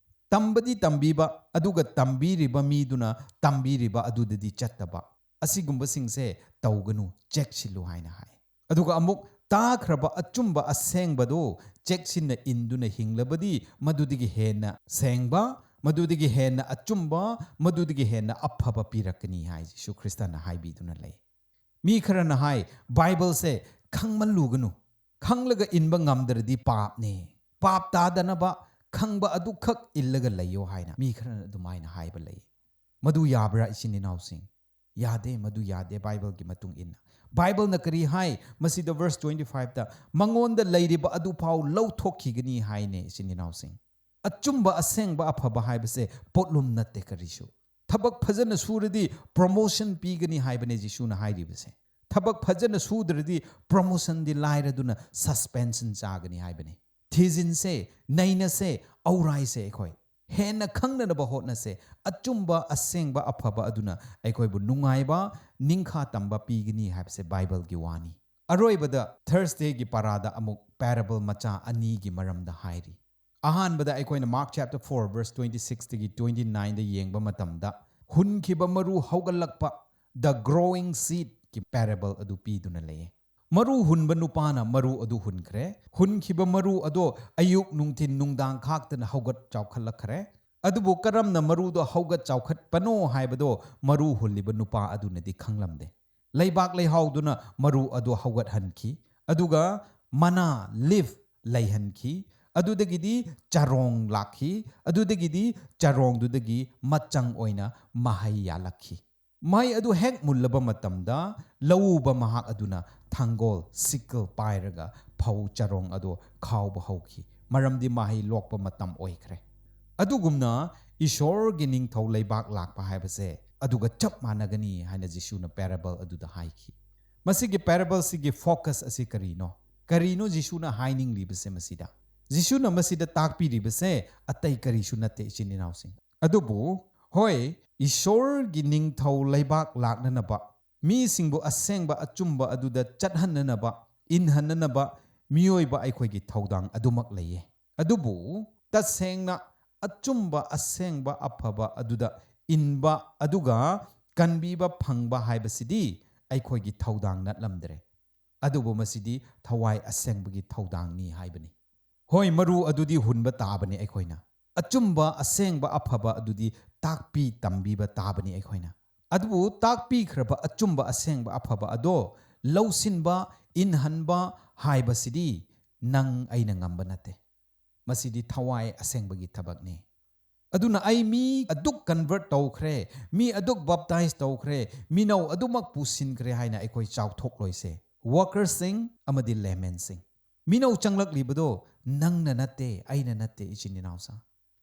ꯇꯝꯕꯗꯤ ꯇꯝꯕꯤꯕ, ꯑꯗꯨꯒ ꯇꯝꯕꯤꯔꯤꯕ ꯃꯤꯗꯨꯅ ꯇꯝꯕꯤꯔꯤꯕ ꯑꯗꯨꯗꯗꯤ ꯆꯠꯇꯕ, ꯑꯁꯤꯒꯨꯝꯕꯁꯤꯡꯁꯦ ꯇꯧꯒꯅꯨ, ꯆꯦꯛꯁꯤꯜꯂꯨ ꯍꯥꯏꯅ ꯍꯥꯏ꯫ ꯑꯗꯨꯒ ꯑꯃꯨꯛ ꯇꯥꯈ꯭ꯔꯕ ꯑꯆꯨꯝꯕ ꯑꯁꯦꯡꯕꯗꯨ ꯆꯦꯛꯁꯤꯟꯅ ꯏꯟꯗꯨꯅ ꯍꯤꯡꯂꯕꯗꯤ ꯃꯗꯨꯗꯒꯤ ꯍꯦꯟꯅ ꯁꯦꯡꯕ, ꯃꯗꯨꯗꯒꯤ ꯍꯦꯟꯅ ꯑꯆꯨꯝꯕ, ꯃꯗꯨꯗꯒꯤ ꯍꯦꯟꯅ ꯑꯐꯕ ꯄꯤꯔꯛꯀꯅꯤ ꯍꯥꯏ ꯖꯤꯁꯨ ꯈ꯭ꯔꯤꯁꯇꯅ ꯍꯥꯏꯕꯤꯗꯨꯅ ꯂꯩ꯫ ꯃꯤ ꯈꯔꯅ ꯍꯥꯏ, "ꯕꯥꯏꯕꯜꯁꯦ ꯈꯪꯃꯜꯂꯨꯒꯅꯨ, ꯈꯪꯂꯒ ꯏꯟꯕ ꯉꯝꯗ꯭ꯔꯗꯤ ꯄꯥꯞꯅꯦ, ꯄꯥꯞ ꯇꯥꯗꯅꯕ ꯈꯪꯕ ꯑꯗꯨꯈꯛ ꯏꯜꯂꯒ ꯂꯩꯌꯣ" ꯍꯥꯏꯅ ꯃꯤ ꯈꯔꯅ ꯑꯗꯨꯃꯥꯏꯅ ꯍꯥꯏꯕ ꯂꯩ꯫ ꯃꯗꯨ ꯌꯥꯕ꯭ꯔꯥ, ꯏꯆꯤꯟ ꯏꯅꯥꯎꯁꯤꯡ? ꯌꯥꯗꯦ, ꯃꯗꯨ ꯌꯥꯗꯦ ꯕꯥꯏꯕꯜꯒꯤ ꯃꯇꯨꯡ ꯏꯟꯅ꯫ ꯕꯥꯏꯕꯜꯅ ꯀꯔꯤ ꯍꯥꯏ? ꯃꯁꯤꯗ verse twenty fiveꯇ, "ꯃꯉꯣꯟꯗ ꯂꯩꯔꯤꯕ ꯑꯗꯨꯐꯥꯎ ꯂꯧꯊꯣꯛꯈꯤꯒꯅꯤ" ꯍꯥꯏꯅꯦ, ꯏꯆꯤꯟ ꯏꯅꯥꯎꯁꯤꯡ꯫ ꯑꯆꯨꯝꯕ, ꯑꯁꯦꯡꯕ, ꯑꯐꯕ ꯍꯥꯏꯕꯁꯦ ꯄꯣꯠꯂꯨꯝ ꯅꯠꯇꯦ ꯀꯔꯤꯁꯨ꯫ ꯊꯕꯛ ꯐꯖꯅ ꯁꯨꯔꯗꯤ promotion ꯄꯤꯒꯅꯤ ꯍꯥꯏꯕꯅꯦ ꯖꯤꯁꯨꯅ ꯍꯥꯏꯔꯤꯕꯁꯦ꯫ ꯊꯕꯛ ꯐꯖꯅ ꯁꯨꯗ꯭ꯔꯗꯤ promotionꯗꯤ ꯂꯥꯏꯔꯗꯨꯅ suspension ꯆꯥꯒꯅꯤ ꯍꯥꯏꯕꯅꯦ꯫ ꯊꯤꯖꯤꯟꯁꯦ, ꯅꯩꯅꯁꯦ, ꯑꯧꯔꯥꯏꯁꯦ ꯑꯩꯈꯣꯏ꯫ ꯍꯦꯟꯅ ꯈꯪꯅꯅꯕ ꯍꯣꯠꯅꯁꯦ꯫ ꯑꯆꯨꯝꯕ, ꯑꯁꯦꯡꯕ, ꯑꯐꯕ ꯑꯗꯨꯅ ꯑꯩꯈꯣꯏꯕꯨ ꯅꯨꯡꯉꯥꯏꯕ, ꯅꯤꯡꯈꯥ ꯇꯝꯕ ꯄꯤꯒꯅꯤ ꯍꯥꯏꯕꯁꯦ ꯕꯥꯏꯕꯜꯒꯤ ꯋꯥꯅꯤ꯫ ꯑꯔꯣꯏꯕꯗ Thursdayꯒꯤ ꯄꯥꯔꯥꯗ ꯑꯃꯨꯛ parable ꯃꯆꯥ ꯑꯅꯤꯒꯤ ꯃꯔꯝꯗ ꯍꯥꯏꯔꯤ꯫ ꯑꯍꯥꯟꯕꯗ ꯑꯩꯈꯣꯏꯅ Mark chapter four verse twenty sixꯇꯒꯤ twenty nineꯗ ꯌꯦꯡꯕ ꯃꯇꯝꯗ, ꯍꯨꯟꯈꯤꯕ ꯃꯔꯨ ꯍꯧꯒꯠꯂꯛꯄ, the growing seedꯀꯤ parable ꯑꯗꯨ ꯄꯤꯗꯨꯅ ꯂꯩꯌꯦ꯫ ꯃꯔꯨ ꯍꯨꯟꯕ ꯅꯨꯄꯥꯅ ꯃꯔꯨ ꯑꯗꯨ ꯍꯨꯟꯈ꯭ꯔꯦ꯫ ꯍꯨꯟꯈꯤꯕ ꯃꯔꯨ ꯑꯗꯣ ꯑꯌꯨꯛ, ꯅꯨꯡꯊꯤꯟ, ꯅꯨꯡꯗꯥꯡ ꯈꯥꯛꯇꯅ ꯍꯧꯒꯠ ꯆꯥꯎꯈꯠꯂꯛꯈ꯭ꯔꯦ꯫ ꯑꯗꯨꯕꯨ ꯀꯔꯝꯅ ꯃꯔꯨꯗꯣ ꯍꯧꯒꯠ ꯆꯥꯎꯈꯠꯄꯅꯣ ꯍꯥꯏꯕꯗꯣ ꯃꯔꯨ ꯍꯨꯜꯂꯤꯕ ꯅꯨꯄꯥ ꯑꯗꯨꯅꯗꯤ ꯈꯪꯂꯝꯗꯦ꯫ ꯂꯩꯕꯥꯛ ꯂꯩꯍꯥꯎꯗꯨꯅ ꯃꯔꯨ ꯑꯗꯨ ꯍꯧꯒꯠꯍꯟꯈꯤ, ꯑꯗꯨꯒ ꯃꯅꯥ, leaf, ꯂꯩꯍꯟꯈꯤ꯫ ꯑꯗꯨꯗꯒꯤꯗꯤ ꯆꯔꯣꯡ ꯂꯥꯛꯈꯤ, ꯑꯗꯨꯗꯒꯤꯗꯤ ꯆꯔꯣꯡꯗꯨꯗꯒꯤ ꯃꯆꯪ ꯑꯣꯏꯅ ꯃꯍꯩ ꯌꯥꯜꯂꯛꯈꯤ꯫ ꯃꯍꯩ ꯑꯗꯨ ꯍꯦꯛ ꯃꯨꯜꯂꯕ ꯃꯇꯝꯗ, ꯂꯧꯎꯕ ꯃꯍꯥꯛ ꯑꯗꯨꯅ ꯊꯥꯡꯒꯣꯜ, sickle, ꯄꯥꯏꯔꯒ ꯐꯧ ꯆꯔꯣꯡ ꯑꯗꯨ ꯈꯥꯎꯕ ꯍꯧꯈꯤ, ꯃꯔꯝꯗꯤ ꯃꯍꯩ ꯂꯣꯛꯄ ꯃꯇꯝ ꯑꯣꯏꯈ꯭ꯔꯦ꯫ ꯑꯗꯨꯒꯨꯝꯅ ꯏꯁꯣꯔꯒꯤ ꯅꯤꯡꯊꯧ ꯂꯩꯕꯥꯛ ꯂꯥꯛꯄ ꯍꯥꯏꯕꯁꯦ ꯑꯗꯨꯒ ꯆꯞ ꯃꯥꯟꯅꯒꯅꯤ ꯍꯥꯏꯅ ꯖꯤꯁꯨꯅ parable ꯑꯗꯨꯗ ꯍꯥꯏꯈꯤ꯫ ꯃꯁꯤꯒꯤ parables ꯁꯤꯒꯤ focus ꯑꯁꯤ ꯀꯔꯤꯅꯣ? ꯀꯔꯤꯅꯣ ꯖꯤꯁꯨꯅ ꯍꯥꯏꯅꯤꯡꯂꯤꯕꯁꯦ ꯃꯁꯤꯗ? ꯖꯤꯁꯨꯅ ꯃꯁꯤꯗ ꯇꯥꯛꯄꯤꯔꯤꯕꯁꯦ ꯑꯇꯩ ꯀꯔꯤꯁꯨ ꯅꯠꯇꯦ, ꯏꯆꯤꯟ ꯏꯅꯥꯎꯁꯤꯡ꯫ ꯑꯗꯨꯕꯨ ꯍꯣꯏ, ꯏꯁꯣꯔꯒꯤ ꯅꯤꯡꯊꯧ ꯂꯩꯕꯥꯛ ꯂꯥꯛꯅꯅꯕ, ꯃꯤꯁꯤꯡꯕꯨ ꯑꯁꯦꯡꯕ ꯑꯆꯨꯝꯕ ꯑꯗꯨꯗ ꯆꯠꯍꯟꯅꯅꯕ, ꯏꯟꯍꯟꯅꯅꯕ ꯃꯤꯑꯣꯏꯕ ꯑꯩꯈꯣꯏꯒꯤ ꯊꯧꯗꯥꯡ ꯑꯗꯨꯃꯛ ꯂꯩꯌꯦ꯫ ꯑꯗꯨꯕꯨ ꯇꯁꯦꯡꯅ ꯑꯆꯨꯝꯕ, ꯑꯁꯦꯡꯕ, ꯑꯐꯕ ꯑꯗꯨꯗ ꯏꯟꯕ ꯑꯗꯨꯒ ꯀꯟꯕꯤꯕ ꯐꯪꯕ ꯍꯥꯏꯕꯁꯤꯗꯤ ꯑꯩꯈꯣꯏꯒꯤ ꯊꯧꯗꯥꯡ ꯅꯠꯂꯝꯗ꯭ꯔꯦ꯫ ꯑꯗꯨꯕꯨ ꯃꯁꯤꯗꯤ ꯊꯋꯥꯏ ꯑꯁꯦꯡꯕꯒꯤ ꯊꯧꯗꯥꯡꯅꯤ ꯍꯥꯏꯕꯅꯤ꯫ ꯍꯣꯏ, ꯃꯔꯨ ꯑꯗꯨꯗꯤ ꯍꯨꯟꯕ ꯇꯥꯕꯅꯤ ꯑꯩꯈꯣꯏꯅ꯫ ꯑꯆꯨꯝꯕ, ꯑꯁꯦꯡꯕ, ꯑꯐꯕ ꯑꯗꯨꯗꯤ ꯇꯥꯛꯄꯤ ꯇꯝꯕꯤꯕ ꯇꯥꯕꯅꯤ ꯑꯩꯈꯣꯏꯅ꯫ ꯑꯗꯨꯕꯨ ꯇꯥꯛꯄꯤꯈ꯭ꯔꯕ ꯑꯆꯨꯝꯕ, ꯑꯁꯦꯡꯕ, ꯑꯐꯕ ꯑꯗꯣ ꯂꯧꯁꯤꯟꯕ, ꯏꯟꯍꯟꯕ ꯍꯥꯏꯕꯁꯤꯗꯤ ꯅꯪ ꯑꯩꯅ ꯉꯝꯕ ꯅꯠꯇꯦ꯫ ꯃꯁꯤꯗꯤ ꯊꯋꯥꯏ ꯑꯁꯦꯡꯕꯒꯤ ꯊꯕꯛꯅꯤ꯫ ꯑꯗꯨꯅ ꯑꯩ ꯃꯤ ꯑꯗꯨꯛ convert ꯇꯧꯈ꯭ꯔꯦ, ꯃꯤ ꯑꯗꯨꯛ baptize ꯇꯧꯈ꯭ꯔꯦ, ꯃꯤꯅꯧ ꯑꯗꯨꯃꯛ ꯄꯨꯁꯤꯟꯈ꯭ꯔꯦ ꯍꯥꯏꯅ ꯑꯩꯈꯣꯏ ꯆꯥꯎꯊꯣꯛꯂꯣꯏꯁꯦ꯫ Workerꯁꯤꯡ ꯑꯃꯗꯤ laymanꯁꯤꯡ꯫ ꯃꯤꯅꯧ ꯆꯪꯂꯛꯂꯤꯕꯗꯣ ꯅꯪꯅ ꯅꯠꯇꯦ, ꯑꯩꯅ ꯅꯠꯇꯦ, ꯏꯆꯤꯟ ꯏꯅꯥꯎꯁꯥ꯫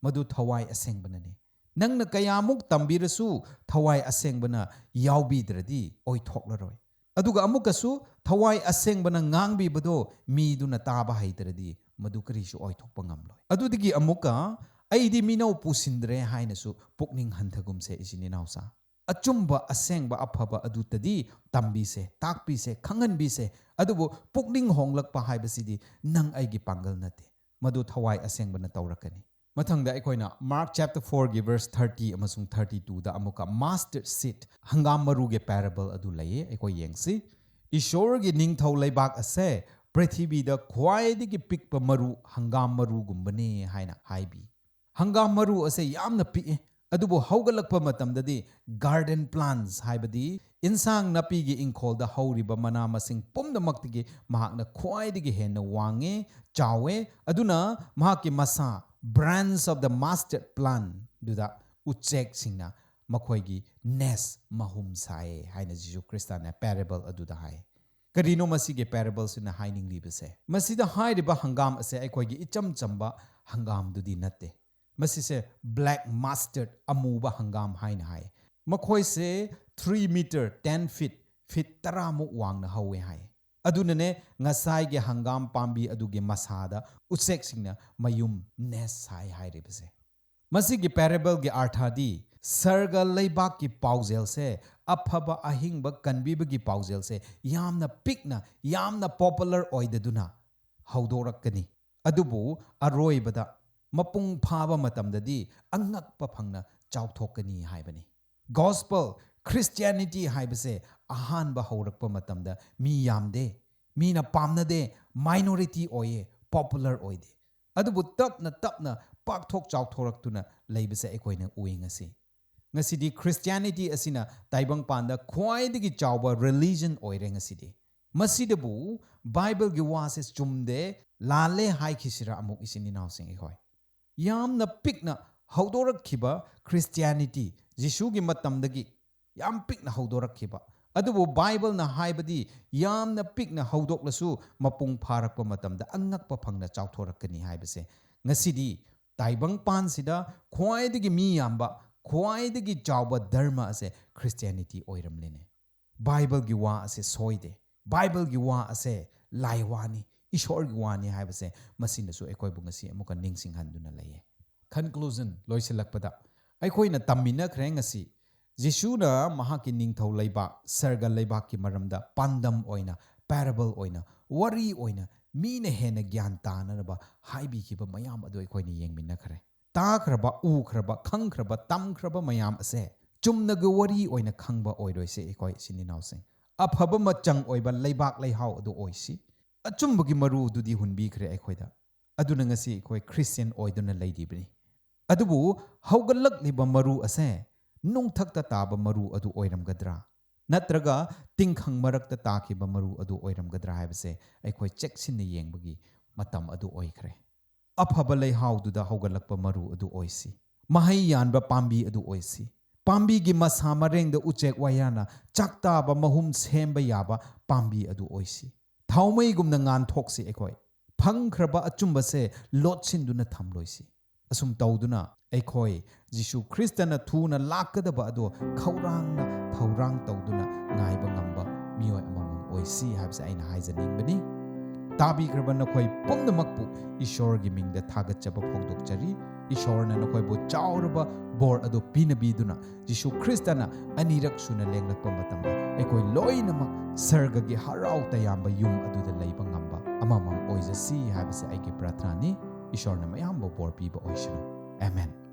ꯃꯗꯨ ꯊꯋꯥꯏ ꯑꯁꯦꯡꯕꯅꯅꯤ꯫ ꯅꯪꯅ ꯀꯌꯥꯃꯨꯛ ꯇꯝꯕꯤꯔꯁꯨ ꯊꯋꯥꯏ ꯑꯁꯦꯡꯕꯅ ꯌꯥꯎꯕꯤꯗ꯭ꯔꯗꯤ ꯑꯣꯏꯊꯣꯛꯂꯔꯣꯏ꯫ ꯑꯗꯨꯒ ꯑꯃꯨꯛꯀꯁꯨ ꯊꯋꯥꯏ ꯑꯁꯦꯡꯕꯅ ꯉꯥꯡꯕꯤꯕꯗꯣ ꯃꯤꯗꯨꯅ ꯇꯥꯕ ꯍꯩꯇ꯭ꯔꯗꯤ ꯃꯗꯨ ꯀꯔꯤꯁꯨ ꯑꯣꯏꯊꯣꯛꯄ ꯉꯝꯂꯣꯏ꯫ ꯑꯗꯨꯗꯒꯤ ꯑꯃꯨꯛꯀ "ꯑꯩꯗꯤ ꯃꯤꯅꯧ ꯄꯨꯁꯤꯟꯗ꯭ꯔꯦ" ꯍꯥꯏꯅꯁꯨ ꯄꯨꯛꯅꯤꯡ ꯍꯟꯊꯒꯨꯝꯁꯦ, ꯏꯆꯤꯟ ꯏꯅꯥꯎꯁꯥ꯫ ꯑꯆꯨꯝꯕ, ꯑꯁꯦꯡꯕ, ꯑꯐꯕ ꯑꯗꯨꯇꯗꯤ ꯇꯝꯕꯤꯁꯦ, ꯇꯥꯛꯄꯤꯁꯦ, ꯈꯪꯍꯟꯕꯤꯁꯦ꯫ ꯑꯗꯨꯕꯨ ꯄꯨꯛꯅꯤꯡ ꯍꯣꯡꯂꯛꯄ ꯍꯥꯏꯕꯁꯤꯗꯤ ꯅꯪ ꯑꯩꯒꯤ ꯄꯥꯡꯒꯜ ꯅꯠꯇꯦ꯫ ꯃꯗꯨ ꯊꯋꯥꯏ ꯑꯁꯦꯡꯕꯅ ꯇꯧꯔꯛꯀꯅꯤ꯫ ꯃꯊꯪꯗ ꯑꯩꯈꯣꯏꯅ Mark chapter fourꯒꯤ verse thirty ꯑꯃꯁꯨꯡ thirty twoꯗ ꯑꯃꯨꯛꯀ mustard seed, ꯍꯪꯒꯥꯝ ꯃꯔꯨꯒꯤ parable ꯑꯗꯨ ꯂꯩꯌꯦ, ꯑꯩꯈꯣꯏ ꯌꯦꯡꯁꯤ꯫ "ꯏꯁꯣꯔꯒꯤ ꯅꯤꯡꯊꯧ ꯂꯩꯕꯥꯛ ꯑꯁꯦ ꯄ꯭ꯔꯤꯊꯤꯕꯤꯗ ꯈ꯭ꯋꯥꯏꯗꯒꯤ ꯄꯤꯛꯄ ꯃꯔꯨ, ꯍꯪꯒꯥꯝ ꯃꯔꯨꯒꯨꯝꯕꯅꯦ" ꯍꯥꯏꯅ ꯍꯥꯏꯕꯤ꯫ ꯍꯪꯒꯥꯝ ꯃꯔꯨ ꯑꯁꯦ ꯌꯥꯝꯅ ꯄꯤꯛꯏ, ꯑꯗꯨꯕꯨ ꯍꯧꯒꯠꯂꯛꯄ ꯃꯇꯝꯗꯗꯤ garden plants, ꯍꯥꯏꯕꯗꯤ ꯏꯟꯁꯥꯡ ꯅꯥꯄꯤꯒꯤ ꯏꯪꯈꯣꯜꯗ ꯍꯧꯔꯤꯕ ꯃꯅꯥ ꯃꯁꯤꯡ ꯄꯨꯝꯅꯃꯛꯇꯒꯤ ꯃꯍꯥꯛꯅ ꯈ꯭ꯋꯥꯏꯗꯒꯤ ꯍꯦꯟꯅ ꯋꯥꯡꯉꯦ, ꯆꯥꯎꯋꯦ꯫ ꯑꯗꯨꯅ ꯃꯍꯥꯛꯀꯤ ꯃꯁꯥ, branch of the mustard plantꯗꯨꯗ ꯎꯆꯦꯛꯁꯤꯡꯅ ꯃꯈꯣꯏꯒꯤ nest, ꯃꯍꯨꯝ ꯁꯥꯏ ꯍꯥꯏꯅ ꯖꯤꯁꯨ ꯈ꯭ꯔꯤꯁꯇꯅ parable ꯑꯗꯨꯗ ꯍꯥꯏ꯫ ꯀꯔꯤꯅꯣ ꯃꯁꯤꯒꯤ parablesꯁꯤꯅ ꯍꯥꯏꯅꯤꯡꯂꯤꯕꯁꯦ? ꯃꯁꯤꯗ ꯍꯥꯏꯔꯤꯕ ꯍꯪꯒꯥꯝ ꯑꯁꯦ ꯑꯩꯈꯣꯏꯒꯤ ꯏꯆꯝ ꯆꯝꯕ ꯍꯪꯒꯥꯝꯗꯨꯗꯤ ꯅꯠꯇꯦ꯫ ꯃꯁꯤꯁꯦ black mustard, ꯑꯃꯨꯕ ꯍꯪꯒꯥꯝ ꯍꯥꯏꯅ ꯍꯥꯏ꯫ ꯃꯈꯣꯏꯁꯦ three meter, ten feet, feet ꯇꯔꯥꯃꯨꯛ ꯋꯥꯡꯅ ꯍꯧꯋꯦ ꯍꯥꯏ꯫ ꯑꯗꯨꯅꯅꯦ ꯉꯁꯥꯏꯒꯤ ꯍꯪꯒꯥꯝ ꯄꯥꯝꯕꯤ ꯑꯗꯨꯒꯤ ꯃꯁꯥꯗ ꯎꯆꯦꯛꯁꯤꯡꯅ ꯃꯌꯨꯝ, nest, ꯁꯥꯏ ꯍꯥꯏꯔꯤꯕꯁꯦ꯫ ꯃꯁꯤꯒꯤ parables ꯒꯤ ꯑꯥꯔꯊꯗꯤ ꯁꯔꯒ ꯂꯩꯕꯥꯛꯀꯤ ꯄꯥꯎꯖꯦꯜꯁꯦ, ꯑꯐꯕ ꯑꯍꯤꯡꯕ ꯀꯟꯕꯤꯕꯒꯤ ꯄꯥꯎꯖꯦꯜꯁꯦ ꯌꯥꯝꯅ ꯄꯤꯛꯅ, ꯌꯥꯝꯅ popular ꯑꯣꯏꯗꯗꯨꯅ ꯍꯧꯗꯣꯔꯛꯀꯅꯤ꯫ ꯑꯗꯨꯕꯨ ꯑꯔꯣꯏꯕꯗ ꯃꯄꯨꯡ ꯐꯥꯕ ꯃꯇꯝꯗꯗꯤ ꯑꯉꯛꯄ ꯐꯪꯅ ꯆꯥꯎꯊꯣꯛꯀꯅꯤ ꯍꯥꯏꯕꯅꯤ꯫ Gospel Christianity ꯍꯥꯏꯕꯁꯦ ꯑꯍꯥꯟꯕ ꯍꯧꯔꯛꯄ ꯃꯇꯝꯗ ꯃꯤ ꯌꯥꯝꯗꯦ, ꯃꯤꯅ ꯄꯥꯝꯅꯗꯦ, minority ꯑꯣꯏꯌꯦ, popular ꯑꯣꯏꯗꯦ꯫ ꯑꯗꯨꯕꯨ ꯇꯞꯅ ꯇꯞꯅ ꯄꯥꯛꯊꯣꯛ ꯆꯥꯎꯊꯣꯔꯛꯇꯨꯅ ꯂꯩꯕꯁꯦ ꯑꯩꯈꯣꯏꯅ ꯎꯏ ꯉꯁꯤ꯫ ꯉꯁꯤꯗꯤ Christianity ꯑꯁꯤꯅ ꯇꯥꯏꯕꯪꯄꯥꯟꯗ ꯈ꯭ꯋꯥꯏꯗꯒꯤ ꯆꯥꯎꯕ religion ꯑꯣꯏꯔꯦ ꯉꯁꯤꯗꯤ꯫ ꯃꯁꯤꯗꯕꯨ Bible ꯒꯤ ꯋꯥꯁꯦ ꯆꯨꯝꯗꯦ, ꯂꯥꯜꯂꯦ ꯍꯥꯏꯈꯤꯁꯤꯔꯥ ꯑꯃꯨꯛ, ꯏꯆꯤꯟ ꯏꯅꯥꯎꯁꯤꯡ ꯑꯩꯈꯣꯏ? ꯌꯥꯝꯅ ꯄꯤꯛꯅ ꯍꯧꯗꯣꯔꯛꯈꯤꯕ Christianity, ꯖꯤꯁꯨꯒꯤ ꯃꯇꯝꯗꯒꯤ ꯌꯥꯝ ꯄꯤꯛꯅ ꯍꯧꯗꯣꯔꯛꯈꯤꯕ, ꯑꯗꯨꯕꯨ Bible ꯅ ꯍꯥꯏꯕꯗꯤ ꯌꯥꯝꯅ ꯄꯤꯛꯅ ꯍꯧꯗꯣꯛꯂꯁꯨ ꯃꯄꯨꯡ ꯐꯥꯔꯛꯄ ꯃꯇꯝꯗ ꯑꯉꯛꯄ ꯐꯪꯅ ꯆꯥꯎꯊꯣꯔꯛꯀꯅꯤ ꯍꯥꯏꯕꯁꯦ ꯉꯁꯤꯗꯤ ꯇꯥꯏꯕꯪꯄꯥꯟꯁꯤꯗ ꯈ꯭ꯋꯥꯏꯗꯒꯤ ꯃꯤ ꯌꯥꯝꯕ, ꯈ꯭ꯋꯥꯏꯗꯒꯤ ꯆꯥꯎꯕ ꯙꯔꯃ ꯑꯁꯦ Christianity ꯑꯣꯏꯔꯝꯂꯦꯅꯦ꯫ Bible ꯒꯤ ꯋꯥ ꯑꯁꯦ ꯁꯣꯏꯗꯦ꯫ Bible ꯒꯤ ꯋꯥ ꯑꯁꯦ ꯂꯥꯏ ꯋꯥꯅꯤ, ꯏꯁꯣꯔꯒꯤ ꯋꯥꯅꯤ ꯍꯥꯏꯕꯁꯦ ꯃꯁꯤꯅꯁꯨ ꯑꯩꯈꯣꯏꯕꯨ ꯉꯁꯤ ꯑꯃꯨꯛꯀ ꯅꯤꯡꯁꯤꯡꯍꯟꯗꯨꯅ ꯂꯩꯌꯦ꯫ Conclusion, ꯂꯣꯏꯁꯤꯜꯂꯛꯄꯗ ꯑꯩꯈꯣꯏꯅ ꯇꯝꯃꯤꯟꯅꯈ꯭ꯔꯦ ꯉꯁꯤ, ꯖꯤꯁꯨꯅ ꯃꯍꯥꯛꯀꯤ ꯅꯤꯡꯊꯧ ꯂꯩꯕꯥꯛ, ꯁꯔꯒ ꯂꯩꯕꯥꯛꯀꯤ ꯃꯔꯝꯗ ꯄꯥꯟꯗꯝ ꯑꯣꯏꯅ, parable ꯑꯣꯏꯅ, ꯋꯥꯔꯤ ꯑꯣꯏꯅ ꯃꯤꯅ ꯍꯦꯟꯅ ꯒ꯭ꯌꯥꯟ ꯇꯥꯅꯅꯕ ꯍꯥꯏꯕꯤꯈꯤꯕ ꯃꯌꯥꯝ ꯑꯗꯨ ꯑꯩꯈꯣꯏꯅ ꯌꯦꯡꯃꯤꯟꯅꯈ꯭ꯔꯦ꯫ ꯇꯥꯈ꯭ꯔꯕ, ꯎꯈ꯭ꯔꯕ, ꯈꯪꯈ꯭ꯔꯕ, ꯇꯝꯈ꯭ꯔꯕ ꯃꯌꯥꯝ ꯑꯁꯦ ꯆꯨꯝꯅꯒꯤ ꯋꯥꯔꯤ ꯑꯣꯏꯅ ꯈꯪꯕ ꯑꯣꯏꯔꯣꯏꯁꯦ ꯑꯩꯈꯣꯏ ꯏꯆꯤꯟ ꯏꯅꯥꯎꯁꯤꯡ꯫ ꯑꯐꯕ ꯃꯆꯪ ꯑꯣꯏꯕ ꯂꯩꯕꯥꯛ ꯂꯩꯍꯥꯎ ꯑꯗꯨ ꯑꯣꯏꯁꯤ꯫ ꯑꯆꯨꯝꯕꯒꯤ ꯃꯔꯨ ꯑꯗꯨꯗꯤ ꯍꯨꯟꯕꯤꯈ꯭ꯔꯦ ꯑꯩꯈꯣꯏꯗ꯫ ꯑꯗꯨꯅ ꯉꯁꯤ ꯑꯩꯈꯣꯏ Christian ꯑꯣꯏꯗꯨꯅ ꯂꯩꯔꯤꯕꯅꯤ꯫ ꯑꯗꯨꯕꯨ ꯍꯧꯒꯠꯂꯛꯂꯤꯕ ꯃꯔꯨ ꯑꯁꯦ ꯅꯨꯡꯊꯛꯇ ꯇꯥꯕ ꯃꯔꯨ ꯑꯗꯨ ꯑꯣꯏꯔꯝꯒꯗ꯭ꯔꯥ? ꯅꯠꯇ꯭ꯔꯒ ꯇꯤꯡꯈꯪ ꯃꯔꯛꯇ ꯇꯥꯈꯤꯕ ꯃꯔꯨ ꯑꯗꯨ ꯑꯣꯏꯔꯝꯒꯗ꯭ꯔꯥ ꯍꯥꯏꯕꯁꯦ ꯑꯩꯈꯣꯏ ꯆꯦꯛꯁꯤꯟꯅ ꯌꯦꯡꯕꯒꯤ ꯃꯇꯝ ꯑꯗꯨ ꯑꯣꯏꯈ꯭ꯔꯦ꯫ ꯑꯐꯕ ꯂꯩꯍꯥꯎꯗꯨꯗ ꯍꯧꯒꯠꯂꯛꯄ ꯃꯔꯨ ꯑꯗꯨ ꯑꯣꯏꯁꯤ꯫ ꯃꯍꯩ ꯌꯥꯟꯕ ꯄꯥꯝꯕꯤ ꯑꯗꯨ ꯑꯣꯏꯁꯤ꯫ ꯄꯥꯝꯕꯤꯒꯤ ꯃꯁꯥ ꯃꯔꯦꯡꯗ ꯎꯆꯦꯛ ꯋꯥꯌꯥꯅ ꯆꯥꯛꯇꯥꯕ ꯃꯍꯨꯝ ꯁꯦꯝꯕ ꯌꯥꯕ ꯄꯥꯝꯕꯤ ꯑꯗꯨ ꯑꯣꯏꯁꯤ꯫ ꯊꯥꯎꯃꯩꯒꯨꯝꯅ ꯉꯥꯟꯊꯣꯛꯁꯤ ꯑꯩꯈꯣꯏ꯫ ꯐꯪꯈ꯭ꯔꯕ ꯑꯆꯨꯝꯕꯁꯦ ꯂꯣꯠꯁꯤꯟꯗꯨꯅ ꯊꯝꯂꯣꯏꯁꯤ꯫ ꯑꯁꯨꯝ ꯇꯧꯗꯨꯅ ꯑꯩꯈꯣꯏ ꯖꯤꯁꯨ ꯈ꯭ꯔꯤꯁꯇꯅ ꯊꯨꯅ ꯂꯥꯛꯀꯗꯕ ꯑꯗꯣ ꯈꯧꯔꯥꯡꯅ ꯊꯧꯔꯥꯡ ꯇꯧꯗꯨꯅ ꯉꯥꯏꯕ ꯉꯝꯕ ꯃꯤꯑꯣꯏ ꯑꯃꯃꯝ ꯑꯣꯏꯁꯤ ꯍꯥꯏꯕꯁꯦ ꯑꯩꯅ ꯍꯥꯏꯖꯅꯤꯡꯕꯅꯤ꯫ ꯇꯥꯕꯤꯈ꯭ꯔꯕ ꯅꯈꯣꯏ ꯄꯨꯝꯅꯃꯛꯄꯨ ꯏꯁꯣꯔꯒꯤ ꯃꯤꯡꯗ ꯊꯥꯒꯠꯆꯕ ꯐꯣꯡꯗꯣꯛꯆꯔꯤ꯫ ꯏꯁꯣꯔꯅ ꯅꯈꯣꯏꯕꯨ ꯆꯥꯎꯔꯕ ꯕꯣꯔ ꯑꯗꯨ ꯄꯤꯅꯕꯤꯗꯨꯅ ꯖꯤꯁꯨ ꯈ꯭ꯔꯤꯁꯇꯅ ꯑꯅꯤꯔꯛ ꯁꯨꯅ ꯂꯦꯡꯂꯛꯄ ꯃꯇꯝꯗ ꯑꯩꯈꯣꯏ ꯂꯣꯏꯅꯃꯛ ꯁꯔꯒꯒꯤ ꯍꯔꯥꯎ ꯇꯌꯥꯝꯕ ꯌꯨꯝ ꯑꯗꯨꯗ ꯂꯩꯕ ꯉꯝꯕ ꯑꯃꯃꯝ ꯑꯣꯏꯖꯁꯤ ꯍꯥꯏꯕꯁꯦ ꯑꯩꯒꯤ ꯄ꯭ꯔꯥꯊꯅꯥꯅꯤ꯫ ꯏꯁꯣꯔꯅ ꯃꯌꯥꯝꯕꯨ ꯕꯣꯔ ꯄꯤꯕ ꯑꯣꯏꯁꯅꯨ꯫ ꯑꯦꯃꯦꯟ꯫